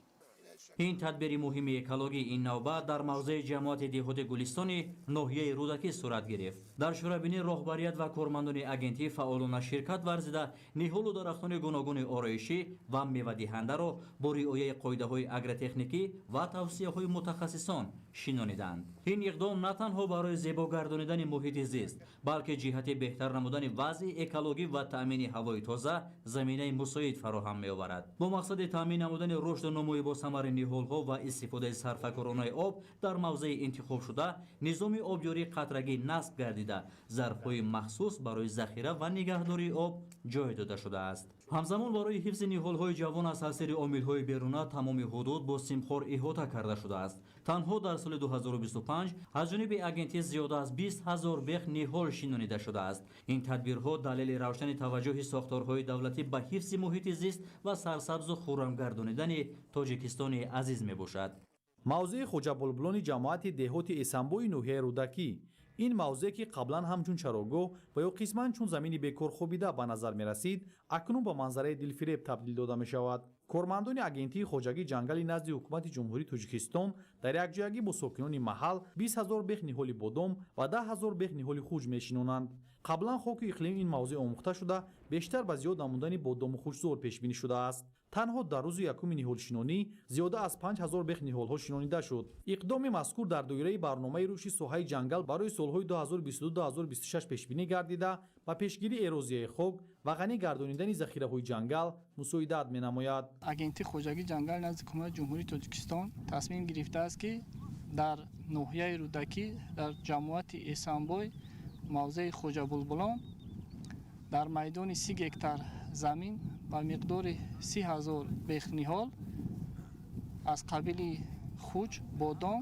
Ин тадбири муҳими экологӣ ин навбат дар мавзеи ҷамоати деҳоти Гулистони ноҳияи Рӯдакӣ сурат гирифт. Дар шӯрабинӣ роҳбарият ва кормандони агентӣ фаъолона ширкат варзида, ниҳолу дарахтони гуногуни ороишӣ ва мевадиҳандаро бо риояи қоидаҳои агротехникӣ ва тавсияҳои мутахассисон шинониданд. Ин иқдом на танҳо барои зебо гардонидани муҳити зист, балки ҷиҳати беҳтар намудани вазъи экологӣ ва таъмини ҳавои тоза заминаи мусоид фароҳам меоварад. Бо мақсади таъмин намудани рушду нумӯи босамари ниҳолҳо ва истифодаи сарфакоронаи об дар мавзеи интихобшуда низоми обёрии қатрагӣ насб гардида, зарфҳои махсус барои захира ва нигаҳдории об ҷой дода шудааст. Ҳамзамон барои ҳифзи ниҳолҳои ҷавон аз таъсири омилҳои беруна тамоми ҳудуд бо симхор иҳота карда шудааст. Танҳо дар соли 2025 аз ҷониби агентӣ зиёда аз 20 000 бех ниҳол шинонида шудааст. Ин тадбирҳо далели равшани таваҷҷӯҳи сохторҳои давлатӣ ба ҳифзи муҳити зист ва сарсабзу хуррам гардонидани Тоҷикистони азиз мебошад. Мавзеи Хоҷабулбулони ҷамоати деҳоти Эсанбои ноҳияи Рӯдакӣ. Ин мавзеъ, ки қаблан ҳамчун чарогоҳ ва ё қисман чун замини бекор хобида ба назар мерасид, акнун ба манзараи дилфиреб табдил дода мешавад. Кормандони агентии хоҷагии ҷангали назди ҳукумати Ҷумҳурии Тоҷикистон дар якҷоягӣ бо сокинони маҳал 20 000 бех ниҳоли бодом ва 10 000 бех ниҳоли хуҷ мешинонанд. Қаблан хоку иқлими ин мавзеъ омӯхта шуда, бештар ба зиёд намудани бодому хушзор пешбинӣ шудааст. Танҳо дар рӯзи якуми ниҳолшинонӣ зиёда аз 5000 бех ниҳолҳо шинонида шуд. Иқдоми мазкур дар доираи барномаи рушди соҳаи ҷангал барои солҳои 2022-2026 пешбинӣ гардида, ба пешгирии эрозияи хок ва ғанӣ гардонидани захираҳои ҷангал мусоидат менамояд. Агентии хоҷагии ҷангал назди ҳукумати Ҷумҳурии Тоҷикистон тасмим гирифтааст, ки дар ноҳияи Рӯдакӣ дар ҷамоати Эсанбой мавзеи Хоҷабулбулон дар майдони 30 гектар замин ба миқдори 30 000 бех ниҳол аз қабили хуҷ, бодом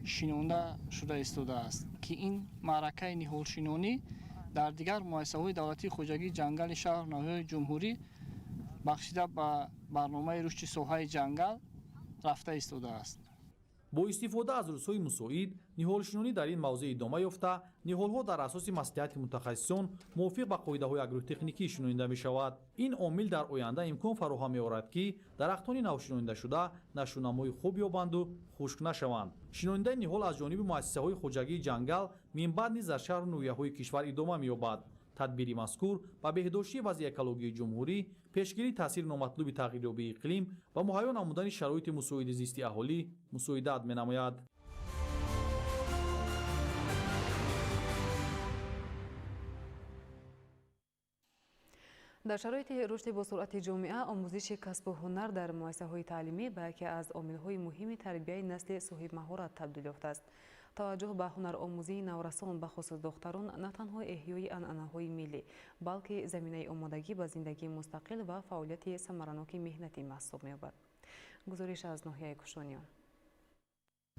шинонда шуда истодааст, ки ин маъракаи ниҳолшинонӣ дар дигар муассисаҳои давлатии хоҷагии ҷангали шаҳру ноҳияҳои ҷумҳурӣ бахшида ба барномаи рушди соҳаи ҷангал рафта истодааст. Бо истифода аз рӯзҳои мусоид ниҳолшинонӣ дар ин мавзеъ идома ёфта, ниҳолҳо дар асоси маслиҳати мутахассисон мувофиқ ба қоидаҳои агротехникӣ шинонида мешавад. Ин омил дар оянда имкон фароҳам меорад, ки дарахтони навшинондашуда нашӯнамои хуб ёбанду хушк нашаванд. Шинонидани ниҳол аз ҷониби муассисаҳои хоҷагии ҷангал минбаъд низ дар шаҳру ноҳияҳои кишвар идома меёбад. Тадбири мазкур ба беҳдоштии вазъи экологии ҷумҳурӣ, пешгирии таъсири номатлуби тағйирёбии иқлим ва муҳайё намудани шароити мусоиди зисти аҳолӣ мусоидат менамояд. Дар шароити рушди босуръати ҷомеа, омӯзиши касбу ҳунар дар муассисаҳои таълимӣ ба яке аз омилҳои муҳими тарбияи насли соҳибмаҳорат табдил ёфтааст. Таваҷҷӯҳ ба ҳунаромӯзии наврасон, бахусус духтарон, на танҳо эҳёи анъанаҳои миллӣ, балки заминаи омодагӣ ба зиндагии мустақил ва фаъолияти самараноки меҳнатӣ маҳсуб меёбад. Гузориш аз ноҳияи Кушониён.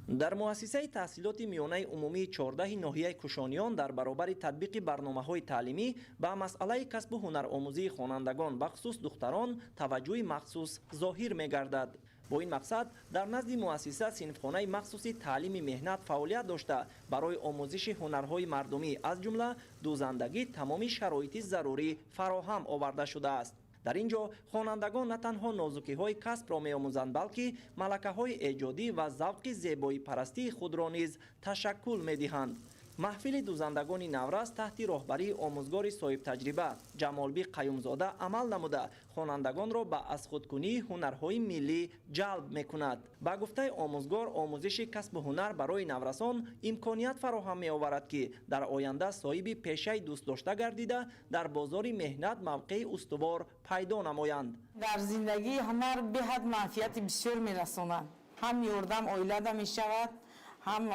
Дар муассисаи таҳсилоти миёнаи умумии 14 ноҳияи Кушониён дар баробари татбиқи барномаҳои таълимӣ ба масъалаи касбу ҳунаромӯзии хонандагон, бахусус духтарон, таваҷҷӯҳи махсус зоҳир мегардад. Бо ин мақсад дар назди муассиса синфхонаи махсуси таълими меҳнат фаъолият дошта, барои омӯзиши ҳунарҳои мардумӣ, аз ҷумла дӯзандагӣ, тамоми шароити зарурӣ фароҳам оварда шудааст. Дар ин ҷо хонандагон на танҳо нозукиҳои касбро меомӯзанд, балки малакаҳои эҷодӣ ва завқи зебоипарастии худро низ ташаккул медиҳанд. Маҳфили дӯзандагони наврас таҳти роҳбарии омӯзгори соҳибтаҷриба Ҷамолбӣ Қаюмзода амал намуда, хонандагонро ба азхудкунии ҳунарҳои миллӣ ҷалб мекунад. Ба гуфтаи омӯзгор, омӯзиши касбу ҳунар барои наврасон имконият фароҳам меоварад, ки дар оянда соҳиби пешаи дӯстдошта гардида, дар бозори меҳнат мавқеи устувор пайдо намоянд. Дар зиндагӣ ҳунар беҳад манфиати бисёр мерасонад. Ҳам ёрдам оилада мешавад, ҳам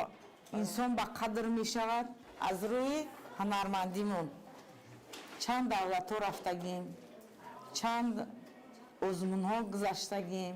инсон ба қадр мешавад. Аз рӯи ҳунармандимон чанд давлатҳо рафтагим, чанд озмунҳо гузаштагим.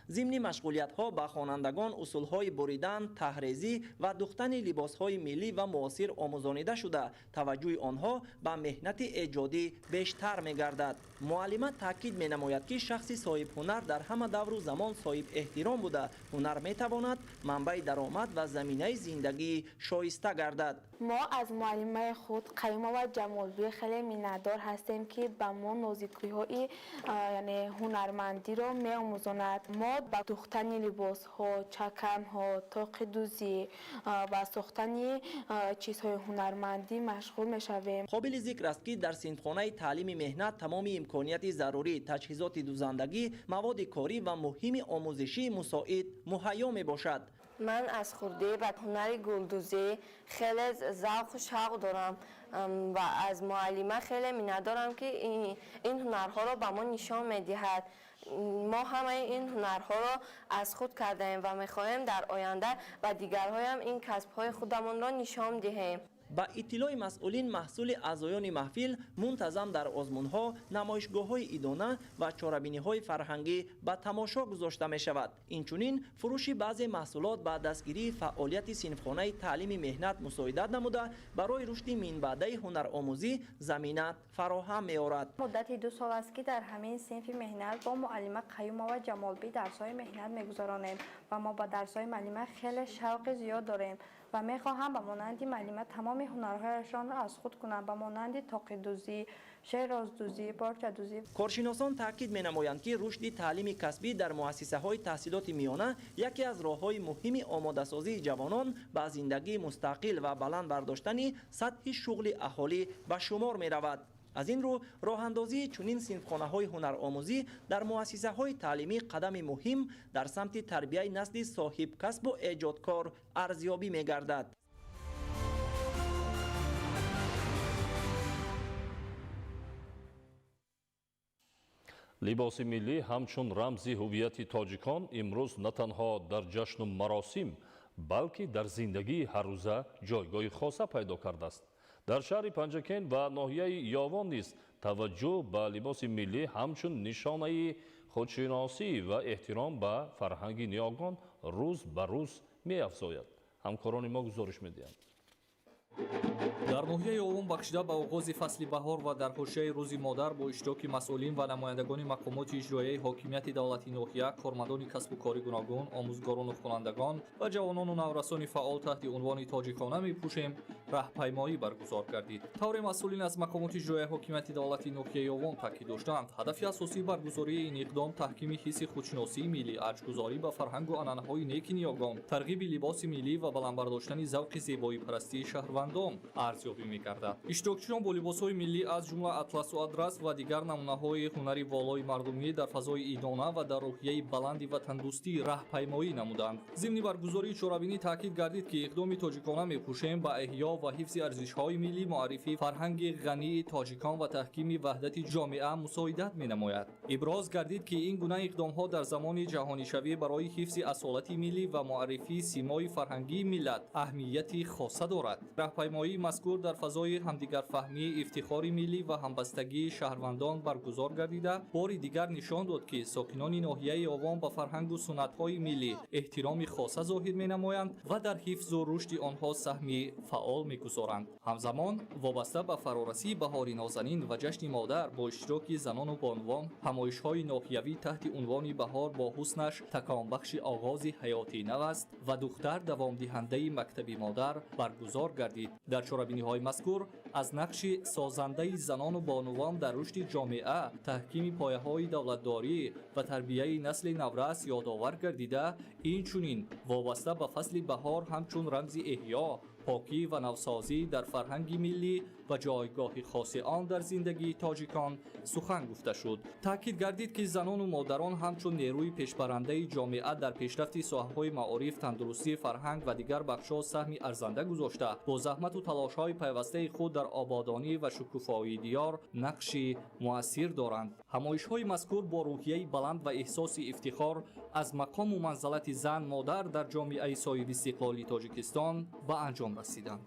Зимни машғулиятҳо ба хонандагон усулҳои буридан, таҳрезӣ ва духтани либосҳои миллӣ ва муосир омӯзонида шуда, таваҷҷӯҳи онҳо ба меҳнати эҷодӣ бештар мегардад. Муаллима таъкид менамояд, ки шахси соҳибҳунар дар ҳама давру замон соҳиб эҳтиром буда, ҳунар метавонад манбаи даромад ва заминаи зиндагии шоиста гардад. Мо аз муаллимаи худ Қаюмова Ҷамолбӣ хеле миннатдор ҳастем, ки ба мо нозикиҳои яъне ҳунармандиро меомӯзонад. Мо ба духтани либосҳо, чаканҳо, тоқидӯзӣ ва сохтани чизҳои ҳунармандӣ машғул мешавем. Қобили зикр аст, ки дар синфхонаи таълими меҳнат тамоми имконияти зарурӣ, таҷҳизоти дӯзандагӣ, маводи корӣ ва муҳими омӯзишии мусоид муҳайё мебошад. Ман аз хурдӣ ба ҳунари гулдӯзӣ хеле завқу шавқ дорам ва аз муаллима хеле миннатдорам, ки ин ҳунарҳоро ба мо нишон медиҳад. Мо ҳамаи ин ҳунарҳоро аз худ кардаем ва мехоҳем дар оянда ба дигарҳоям ин касбҳои худамонро нишон диҳем. Ба иттилои масъулин, маҳсули аъзоёни маҳфил мунтазам дар озмунҳо, намоишгоҳҳои идона ва чорабиниҳои фарҳангӣ ба тамошо гузошта мешавад. Инчунин фурӯши баъзе маҳсулот ба дастгирии фаъолияти синфхонаи таълими меҳнат мусоидат намуда, барои рушди минбаъдаи ҳунаромӯзӣ замина фароҳам меорад. Муддати 2 сол аст, ки дар ҳамин синфи меҳнат бо муаллима Қаюмова Ҷамолбӣ дарсҳои меҳнат мегузаронем ва мо ба дарсҳои муаллима хеле шавқи зиёд дорем ва мехоҳам ба монанди муаллима тамоми ҳунарҳояшонро аз худ кунам, ба монанди тоқидӯзӣ, шероздӯзӣ, порчадӯзӣ. Коршиносон таъкид менамоянд, ки рушди таълими касбӣ дар муассисаҳои таҳсилоти миёна яке аз роҳҳои муҳими омодасозии ҷавонон ба зиндагии мустақил ва баланд бардоштани сатҳи шуғли аҳолӣ ба шумор меравад. Аз ин рӯ роҳандозии чунин синфхонаҳои ҳунаромӯзӣ дар муассисаҳои таълимӣ қадами муҳим дар самти тарбияи насли соҳибкасбу эҷодкор арзёбӣ мегардад. Либоси миллӣ ҳамчун рамзи ҳуввияти тоҷикон имрӯз на танҳо дар ҷашну маросим, балки дар зиндагии ҳаррӯза ҷойгоҳи хоса пайдо кардааст. Дар шаҳри Панҷакент ва ноҳияи Ёвон низ таваҷҷӯҳ ба либоси миллӣ ҳамчун нишонаи худшиносӣ ва эҳтиром ба фарҳанги ниёгон рӯз ба рӯз меафзояд. Ҳамкорони мо гузориш медиҳанд. Дар ноҳияи Ёвон бахшида ба оғози фасли баҳор ва дар ҳошияи рӯзи модар бо иштироки масъулин ва намояндагони мақомоти иҷроияи ҳокимияти давлати ноҳия, кормандони касбу кори гуногун, омӯзгорону хонандагон ва ҷавонону наврасони фаъол таҳти унвони «Тоҷикона мепӯшем» раҳпаймоӣ баргузор гардид. Тавре масъулин аз мақомоти иҷроияи ҳокимияти давлати ноҳияи Ёвон таъкид доштанд, ҳадафи асосии баргузории ин иқдом таҳкими ҳисси худшиносии миллӣ, арҷгузорӣ ба фарҳангу анъанаҳои неки ниёгон, тарғиби либоси миллӣ ва баланд бардоштани завқи зебоипарастии шаҳрвандон арзёбӣ мекардад. Иштирокчиён бо либосҳои миллӣ аз ҷумла атласу адрас ва дигар намунаҳои ҳунари волои мардумӣ дар фазои идона ва дар рӯҳияи баланди ватандӯстӣ раҳпаймоӣ намуданд. Зимни баргузории чорабинӣ таъкид гардид, ки иқдоми «Тоҷикона мепӯшем» ба эҳё ва ҳифзи арзишҳои миллӣ, муаррифии фарҳанги ғании тоҷикон ва таҳкими ваҳдати ҷомеа мусоидат менамояд. Иброз гардид, ки ин гуна иқдомҳо дар замони ҷаҳонишавӣ барои ҳифзи асолати миллӣ ва муаррифии симои фарҳангии миллат аҳамияти хоса дорад. Роҳпаймоии мазкур дар фазои ҳамдигарфаҳмӣ, ифтихори миллӣ ва ҳамбастагии шаҳрвандон баргузор гардида, бори дигар нишон дод, ки сокинони ноҳияи Овон ба фарҳангу суннатҳои миллӣ эҳтироми хоса зоҳир менамоянд ва дар ҳифзу рушди онҳо саҳми фаъол мегузоранд. Ҳамзамон вобаста ба фарорасии баҳори нозанин ва ҷашни модар бо иштироки занону бонувон ҳамоишҳои ноҳиявӣ таҳти унвони баҳор бо ҳуснаш таконбахши оғози ҳаёти нав аст ва духтар давомдиҳандаи мактаби модар баргузор гардид. Дар чорабиниҳои мазкур аз нақши созандаи занону бонувон дар рушди ҷомеа, таҳкими пояҳои давлатдорӣ ва тарбияи насли наврас ёдовар гардида, инчунин вобаста ба фасли баҳор ҳамчун рамзи эҳё, покӣ ва навсозӣ дар фарҳанги миллӣ ва ҷойгоҳи хоси он дар зиндагии тоҷикон сухан гуфта шуд. Таъкид гардид, ки занону модарон ҳамчун нерӯи пешбарандаи ҷомеа дар пешрафти соҳаҳои маориф, тандурустӣ, фарҳанг ва дигар бахшҳо саҳми арзанда гузошта, бо заҳмату талошҳои пайвастаи худ дар ободонӣ ва шукуфоии диёр нақши муассир доранд. Ҳамоишҳои мазкур бо рӯҳияи баланд ва эҳсоси ифтихор аз мақому манзалати зан модар дар ҷомеаи соҳибистиқлоли Тоҷикистон ба анҷом расиданд.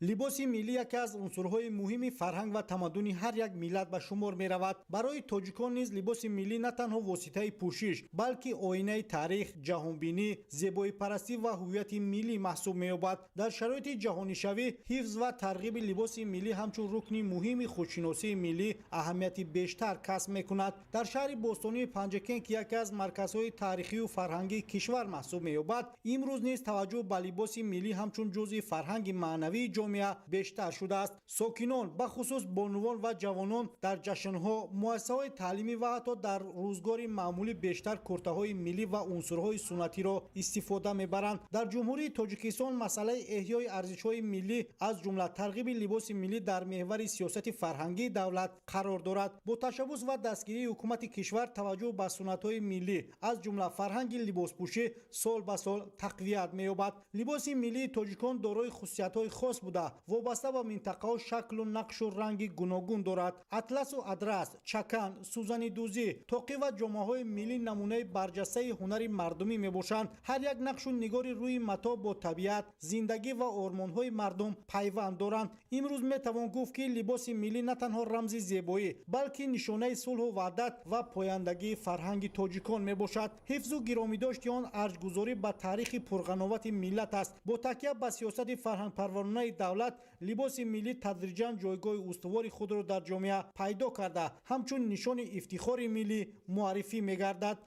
Либоси миллӣ яке аз унсурҳои муҳими фарҳанг ва тамаддуни ҳар як миллат ба шумор меравад. Барои тоҷикон низ либоси миллӣ на танҳо воситаи пӯшиш, балки оинаи таърих, ҷаҳонбинӣ, зебоипарастӣ ва ҳуввияти миллӣ маҳсуб меёбад. Дар шароити ҷаҳонишавӣ ҳифз ва тарғиби либоси миллӣ ҳамчун рукни муҳими худшиносии миллӣ аҳамияти бештар касб мекунад. Дар шаҳри бостонии Панҷакент, ки яке аз марказҳои таърихию фарҳангии кишвар маҳсуб меёбад, имрӯз низ таваҷҷӯҳ ба либоси миллӣ ҳамчун ҷузъи фарҳанги маънавии ҷомеа бештар шудааст. Сокинон, бахусус бонувон ва ҷавонон, дар ҷашнҳо, муассисаҳои таълимӣ ва ҳатто дар рӯзгори маъмулӣ бештар куртаҳои миллӣ ва унсурҳои суннатиро истифода мебаранд. Дар Ҷумҳурии Тоҷикистон масъалаи эҳёи арзишҳои миллӣ, аз ҷумла тарғиби либоси миллӣ, дар меҳвари сиёсати фарҳангии давлат қарор дорад. Бо ташаббус ва дастгирии ҳукумати кишвар таваҷҷӯҳ ба суннатҳои миллӣ, аз ҷумла фарҳанги либоспӯшӣ, сол ба сол тақвият меёбад. Либоси миллии тоҷикон дорои хусусиятҳои хос буда, вобаста ба минтақаҳо шаклу нақшу ранги гуногун дорад. Атласу адрас, чакан, сӯзанидӯзӣ, тоқӣ ва ҷомаҳои миллӣ намунаи барҷастаи ҳунари мардумӣ мебошанд. Ҳар як нақшу нигори рӯи матоъ бо табиат, зиндагӣ ва ормонҳои мардум пайванд доранд. Имрӯз метавон гуфт, ки либоси миллӣ на танҳо рамзи зебоӣ, балки нишонаи сулҳу ваҳдат ва пояндагии фарҳанги тоҷикон мебошад. Ҳифзу гиромидошти он арҷгузорӣ ба таърихи пурғановати миллат аст. Бо такя ба сиёсати фарҳангпарваронаи давлат, либоси миллӣ тадриҷан ҷойгоҳи устувори худро дар ҷомеа пайдо карда, ҳамчун нишони ифтихори миллӣ муаррифӣ мегардад.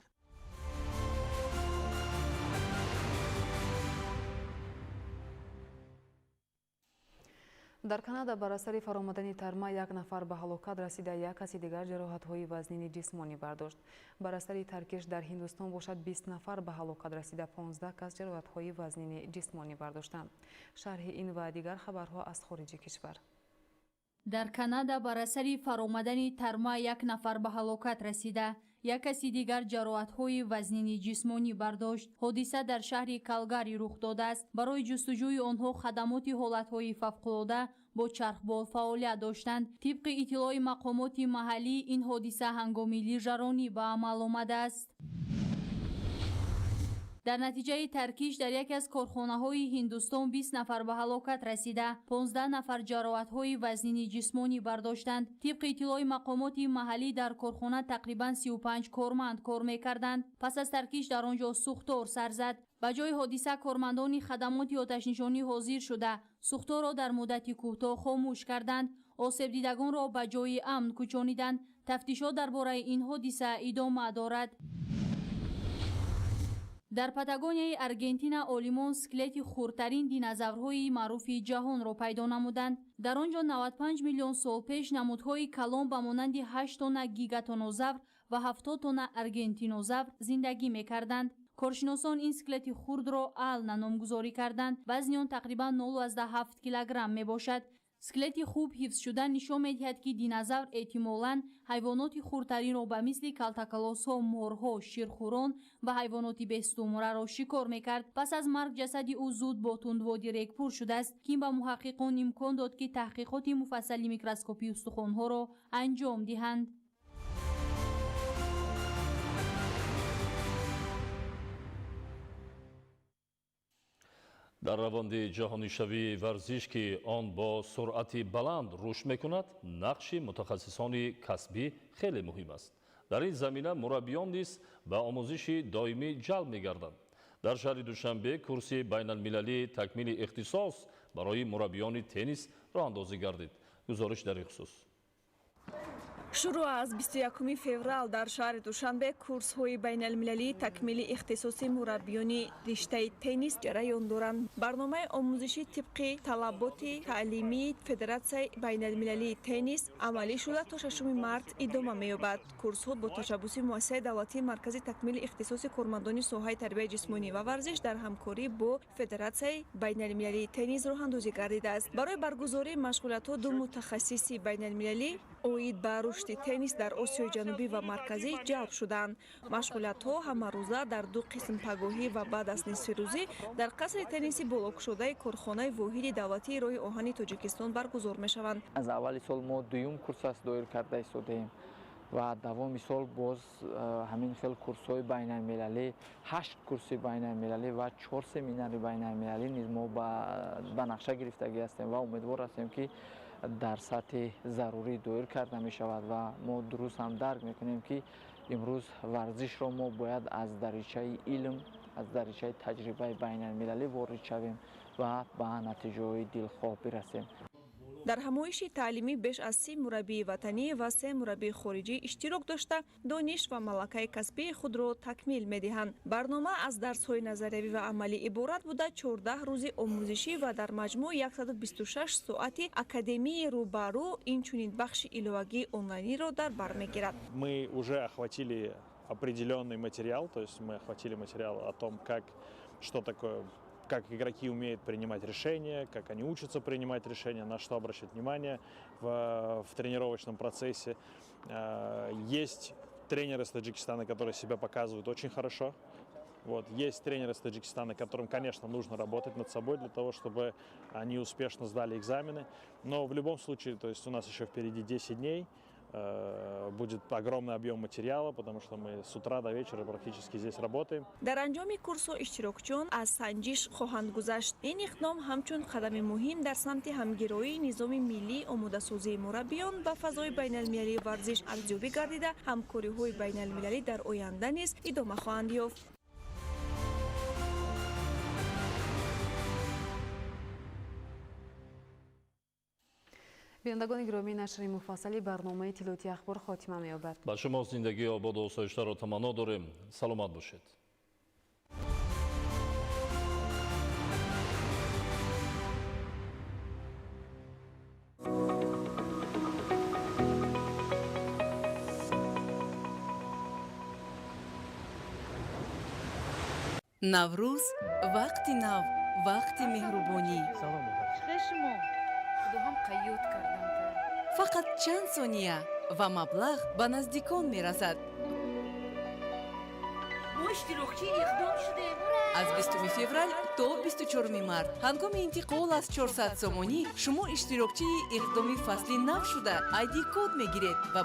Дар Канада бар асари фаромадани тарма як нафар ба ҳалокат расида, як каси дигар ҷароҳатҳои вазнини ҷисмонӣ бардошт. Бар асари таркиш дар Ҳиндустон бошад 20 нафар ба ҳалокат расида, 15 кас ҷароҳатҳои вазнини ҷисмонӣ бардоштанд. Шарҳи ин ва дигар хабарҳо аз хориҷи кишвар. Дар Канада бар асари фаромадани тарма як нафар ба ҳалокат расида, як каси дигар ҷароҳатҳои вазнини ҷисмонӣ бардошт. Ҳодиса дар шаҳри Калгари рух додааст. Барои ҷустуҷӯи онҳо хадамоти ҳолатҳои фавқулода бо чархбол фаъолият доштанд. Тибқи иттилои мақомоти маҳаллӣ, ин ҳодиса ҳангоми лижаронӣ ба амал омадааст. Дар натиҷаи таркиш дар яке аз корхонаҳои Ҳиндустон 20 нафар ба ҳалокат расида, 15 нафар ҷароҳатҳои вазнини ҷисмонӣ бардоштанд. Тибқи иттилои мақомоти маҳаллӣ, дар корхона тақрибан 35 корманд кор мекарданд. Пас аз таркиш дар он ҷо сӯхтор сар зад. Ба ҷои ҳодиса кормандони хадамоти оташнишонӣ ҳозир шуда, сӯхторро дар муддати кӯтоҳ хомӯш карданд. Осебдидагонро ба ҷои амн кӯчониданд. Тафтишот дар бораи ин ҳодиса идома дорад. Дар Патагонияи Аргентина олимон скелети хурдтарин динозаврҳои маъруфи ҷаҳонро пайдо намуданд. Дар он ҷо 95 миллион сол пеш намудҳои калон ба монанди 8 тонна гигантозавр ва 70 тонна аргентинозавр зиндагӣ мекарданд. Коршиносон ин скелети хурдро Ална номгузорӣ карданд. Вазни он тақрибан 0,7 килограмм мебошад. Скелети хуб ҳифзшуда нишон медиҳад, ки динозавр эҳтимолан ҳайвоноти хурдтаринро ба мисли калтакалосҳо, морҳо, ширхӯрон ва ҳайвоноти бестумораро шикор мекард. Пас аз марг ҷасади ӯ зуд бо тундводи рег пур шудааст, ки ба муҳаққиқон имкон дод, ки таҳқиқоти муфассали микроскопии устухонҳоро анҷом диҳанд. Дар раванди ҷаҳонишавии варзиш, ки он бо суръати баланд рушд мекунад, нақши мутахассисони касбӣ хеле муҳим аст. Дар ин замина мураббиён низ ба омӯзиши доимӣ ҷалб мегарданд. Дар шаҳри Душанбе курси байналмилалии такмили ихтисос барои мураббиёни теннис роҳандозӣ гардид. Гузориш дар ин хусус. Шурӯъ аз 21 феврал дар шаҳри Душанбе курсҳои байналмилалии такмили ихтисоси мураббиёни риштаи теннис ҷараён доранд. Барномаи омӯзишӣ тибқи талаботи таълимии Федератсияи байналмилалии теннис амалӣ шуда, то 6 март идома меёбад. Курсҳо бо ташаббуси Муассисаи давлатии Маркази такмили ихтисоси кормандони соҳаи тарбияи ҷисмонӣ ва варзиш дар ҳамкорӣ бо Федератсияи байналмилалии теннис роҳандозӣ гардидааст. Барои баргузории машғулиятҳо ду мутахассиси байналмилалӣ оид ба рушди теннис дар Осиёи Ҷанубӣ ва Марказӣ ҷалб шуданд. Машғулиятҳо ҳамарӯза дар ду қисм, пагоҳӣ ва баъд аз нисфирӯзӣ, дар қасри тенниси болокушодаи корхонаи воҳиди давлатии роҳи оҳани Тоҷикистон баргузор мешаванд. Аз аввали сол мо дуюм курс аст доир карда истодаем ва давоми сол боз ҳамин хел курсҳои байналмилалӣ, ҳашт курси байналмилалӣ ва чор семинари байналмилалӣ низ мо ба нақша гирифтагӣ ҳастем ва умедвор ҳастем, ки дар сатҳи зарурӣ доир карда мешавад. Ва мо дуруст ҳам дарк мекунем, ки имрӯз варзишро мо бояд аз даричаи илм, аз даричаи таҷрибаи байналмилалӣ ворид шавем ва ба натиҷаҳои дилхоҳ бирасем. Дар ҳамоиши таълимӣ беш аз 30 мураббии ватанӣ ва се мураббии хориҷӣ иштирок дошта, дониш ва малакаи касбии худро такмил медиҳанд. Барнома аз дарсҳои назариявӣ ва амалӣ иборат буда, 14 рӯзи омӯзишӣ ва дар маҷмӯъ 126 соати академии рӯбарӯ, инчунин бахши иловагии онлайниро дар бар мегирад. Мы уже охватили определенный материал, то есть мы охватили материал о том, как, что такое, как игроки умеют принимать решения, как они учатся принимать решения, на что обращать внимание в тренировочном процессе. Есть тренеры из Таджикистана, которые себя показывают очень хорошо. Вот. Есть тренеры из Таджикистана, которым, конечно, нужно работать над собой для того, чтобы они успешно сдали экзамены. Но в любом случае, то есть у нас еще впереди 10 дней, будет огромный объем материала, потому что мы с утра до вечера практически здесь работаем. Дар анҷоми курсҳо иштирокчиён аз санҷиш хоҳанд гузашт. Ин иқдом ҳамчун қадами муҳим дар самти ҳамгироии низоми миллии омодасозии мураббиён ба фазои байналмилалии варзиш арзёбӣ гардида, ҳамкориҳои байналмилалӣ дар оянда низ идома хоҳанд ёфт. Бинандагони гиромӣ, нашри муфассали барномаи иттилоотии Ахбор хотима меёбад. Ба шумо зиндагии ободу осоиштаро таманно дорем. Саломат бошед. Наврӯз — вақти нав, вақти меҳрубонӣ. Шумо худоҳам қайёд кардам. Фақат чанд сония ва маблағ ба наздикон мерасад. Мо иштирокчии иқдом шудем! Аз 20 феврал то 24 март ҳангоми интиқол аз 400 сомонӣ шумо иштирокчии иқдоми фасли нав шуда, ID код мегиред ва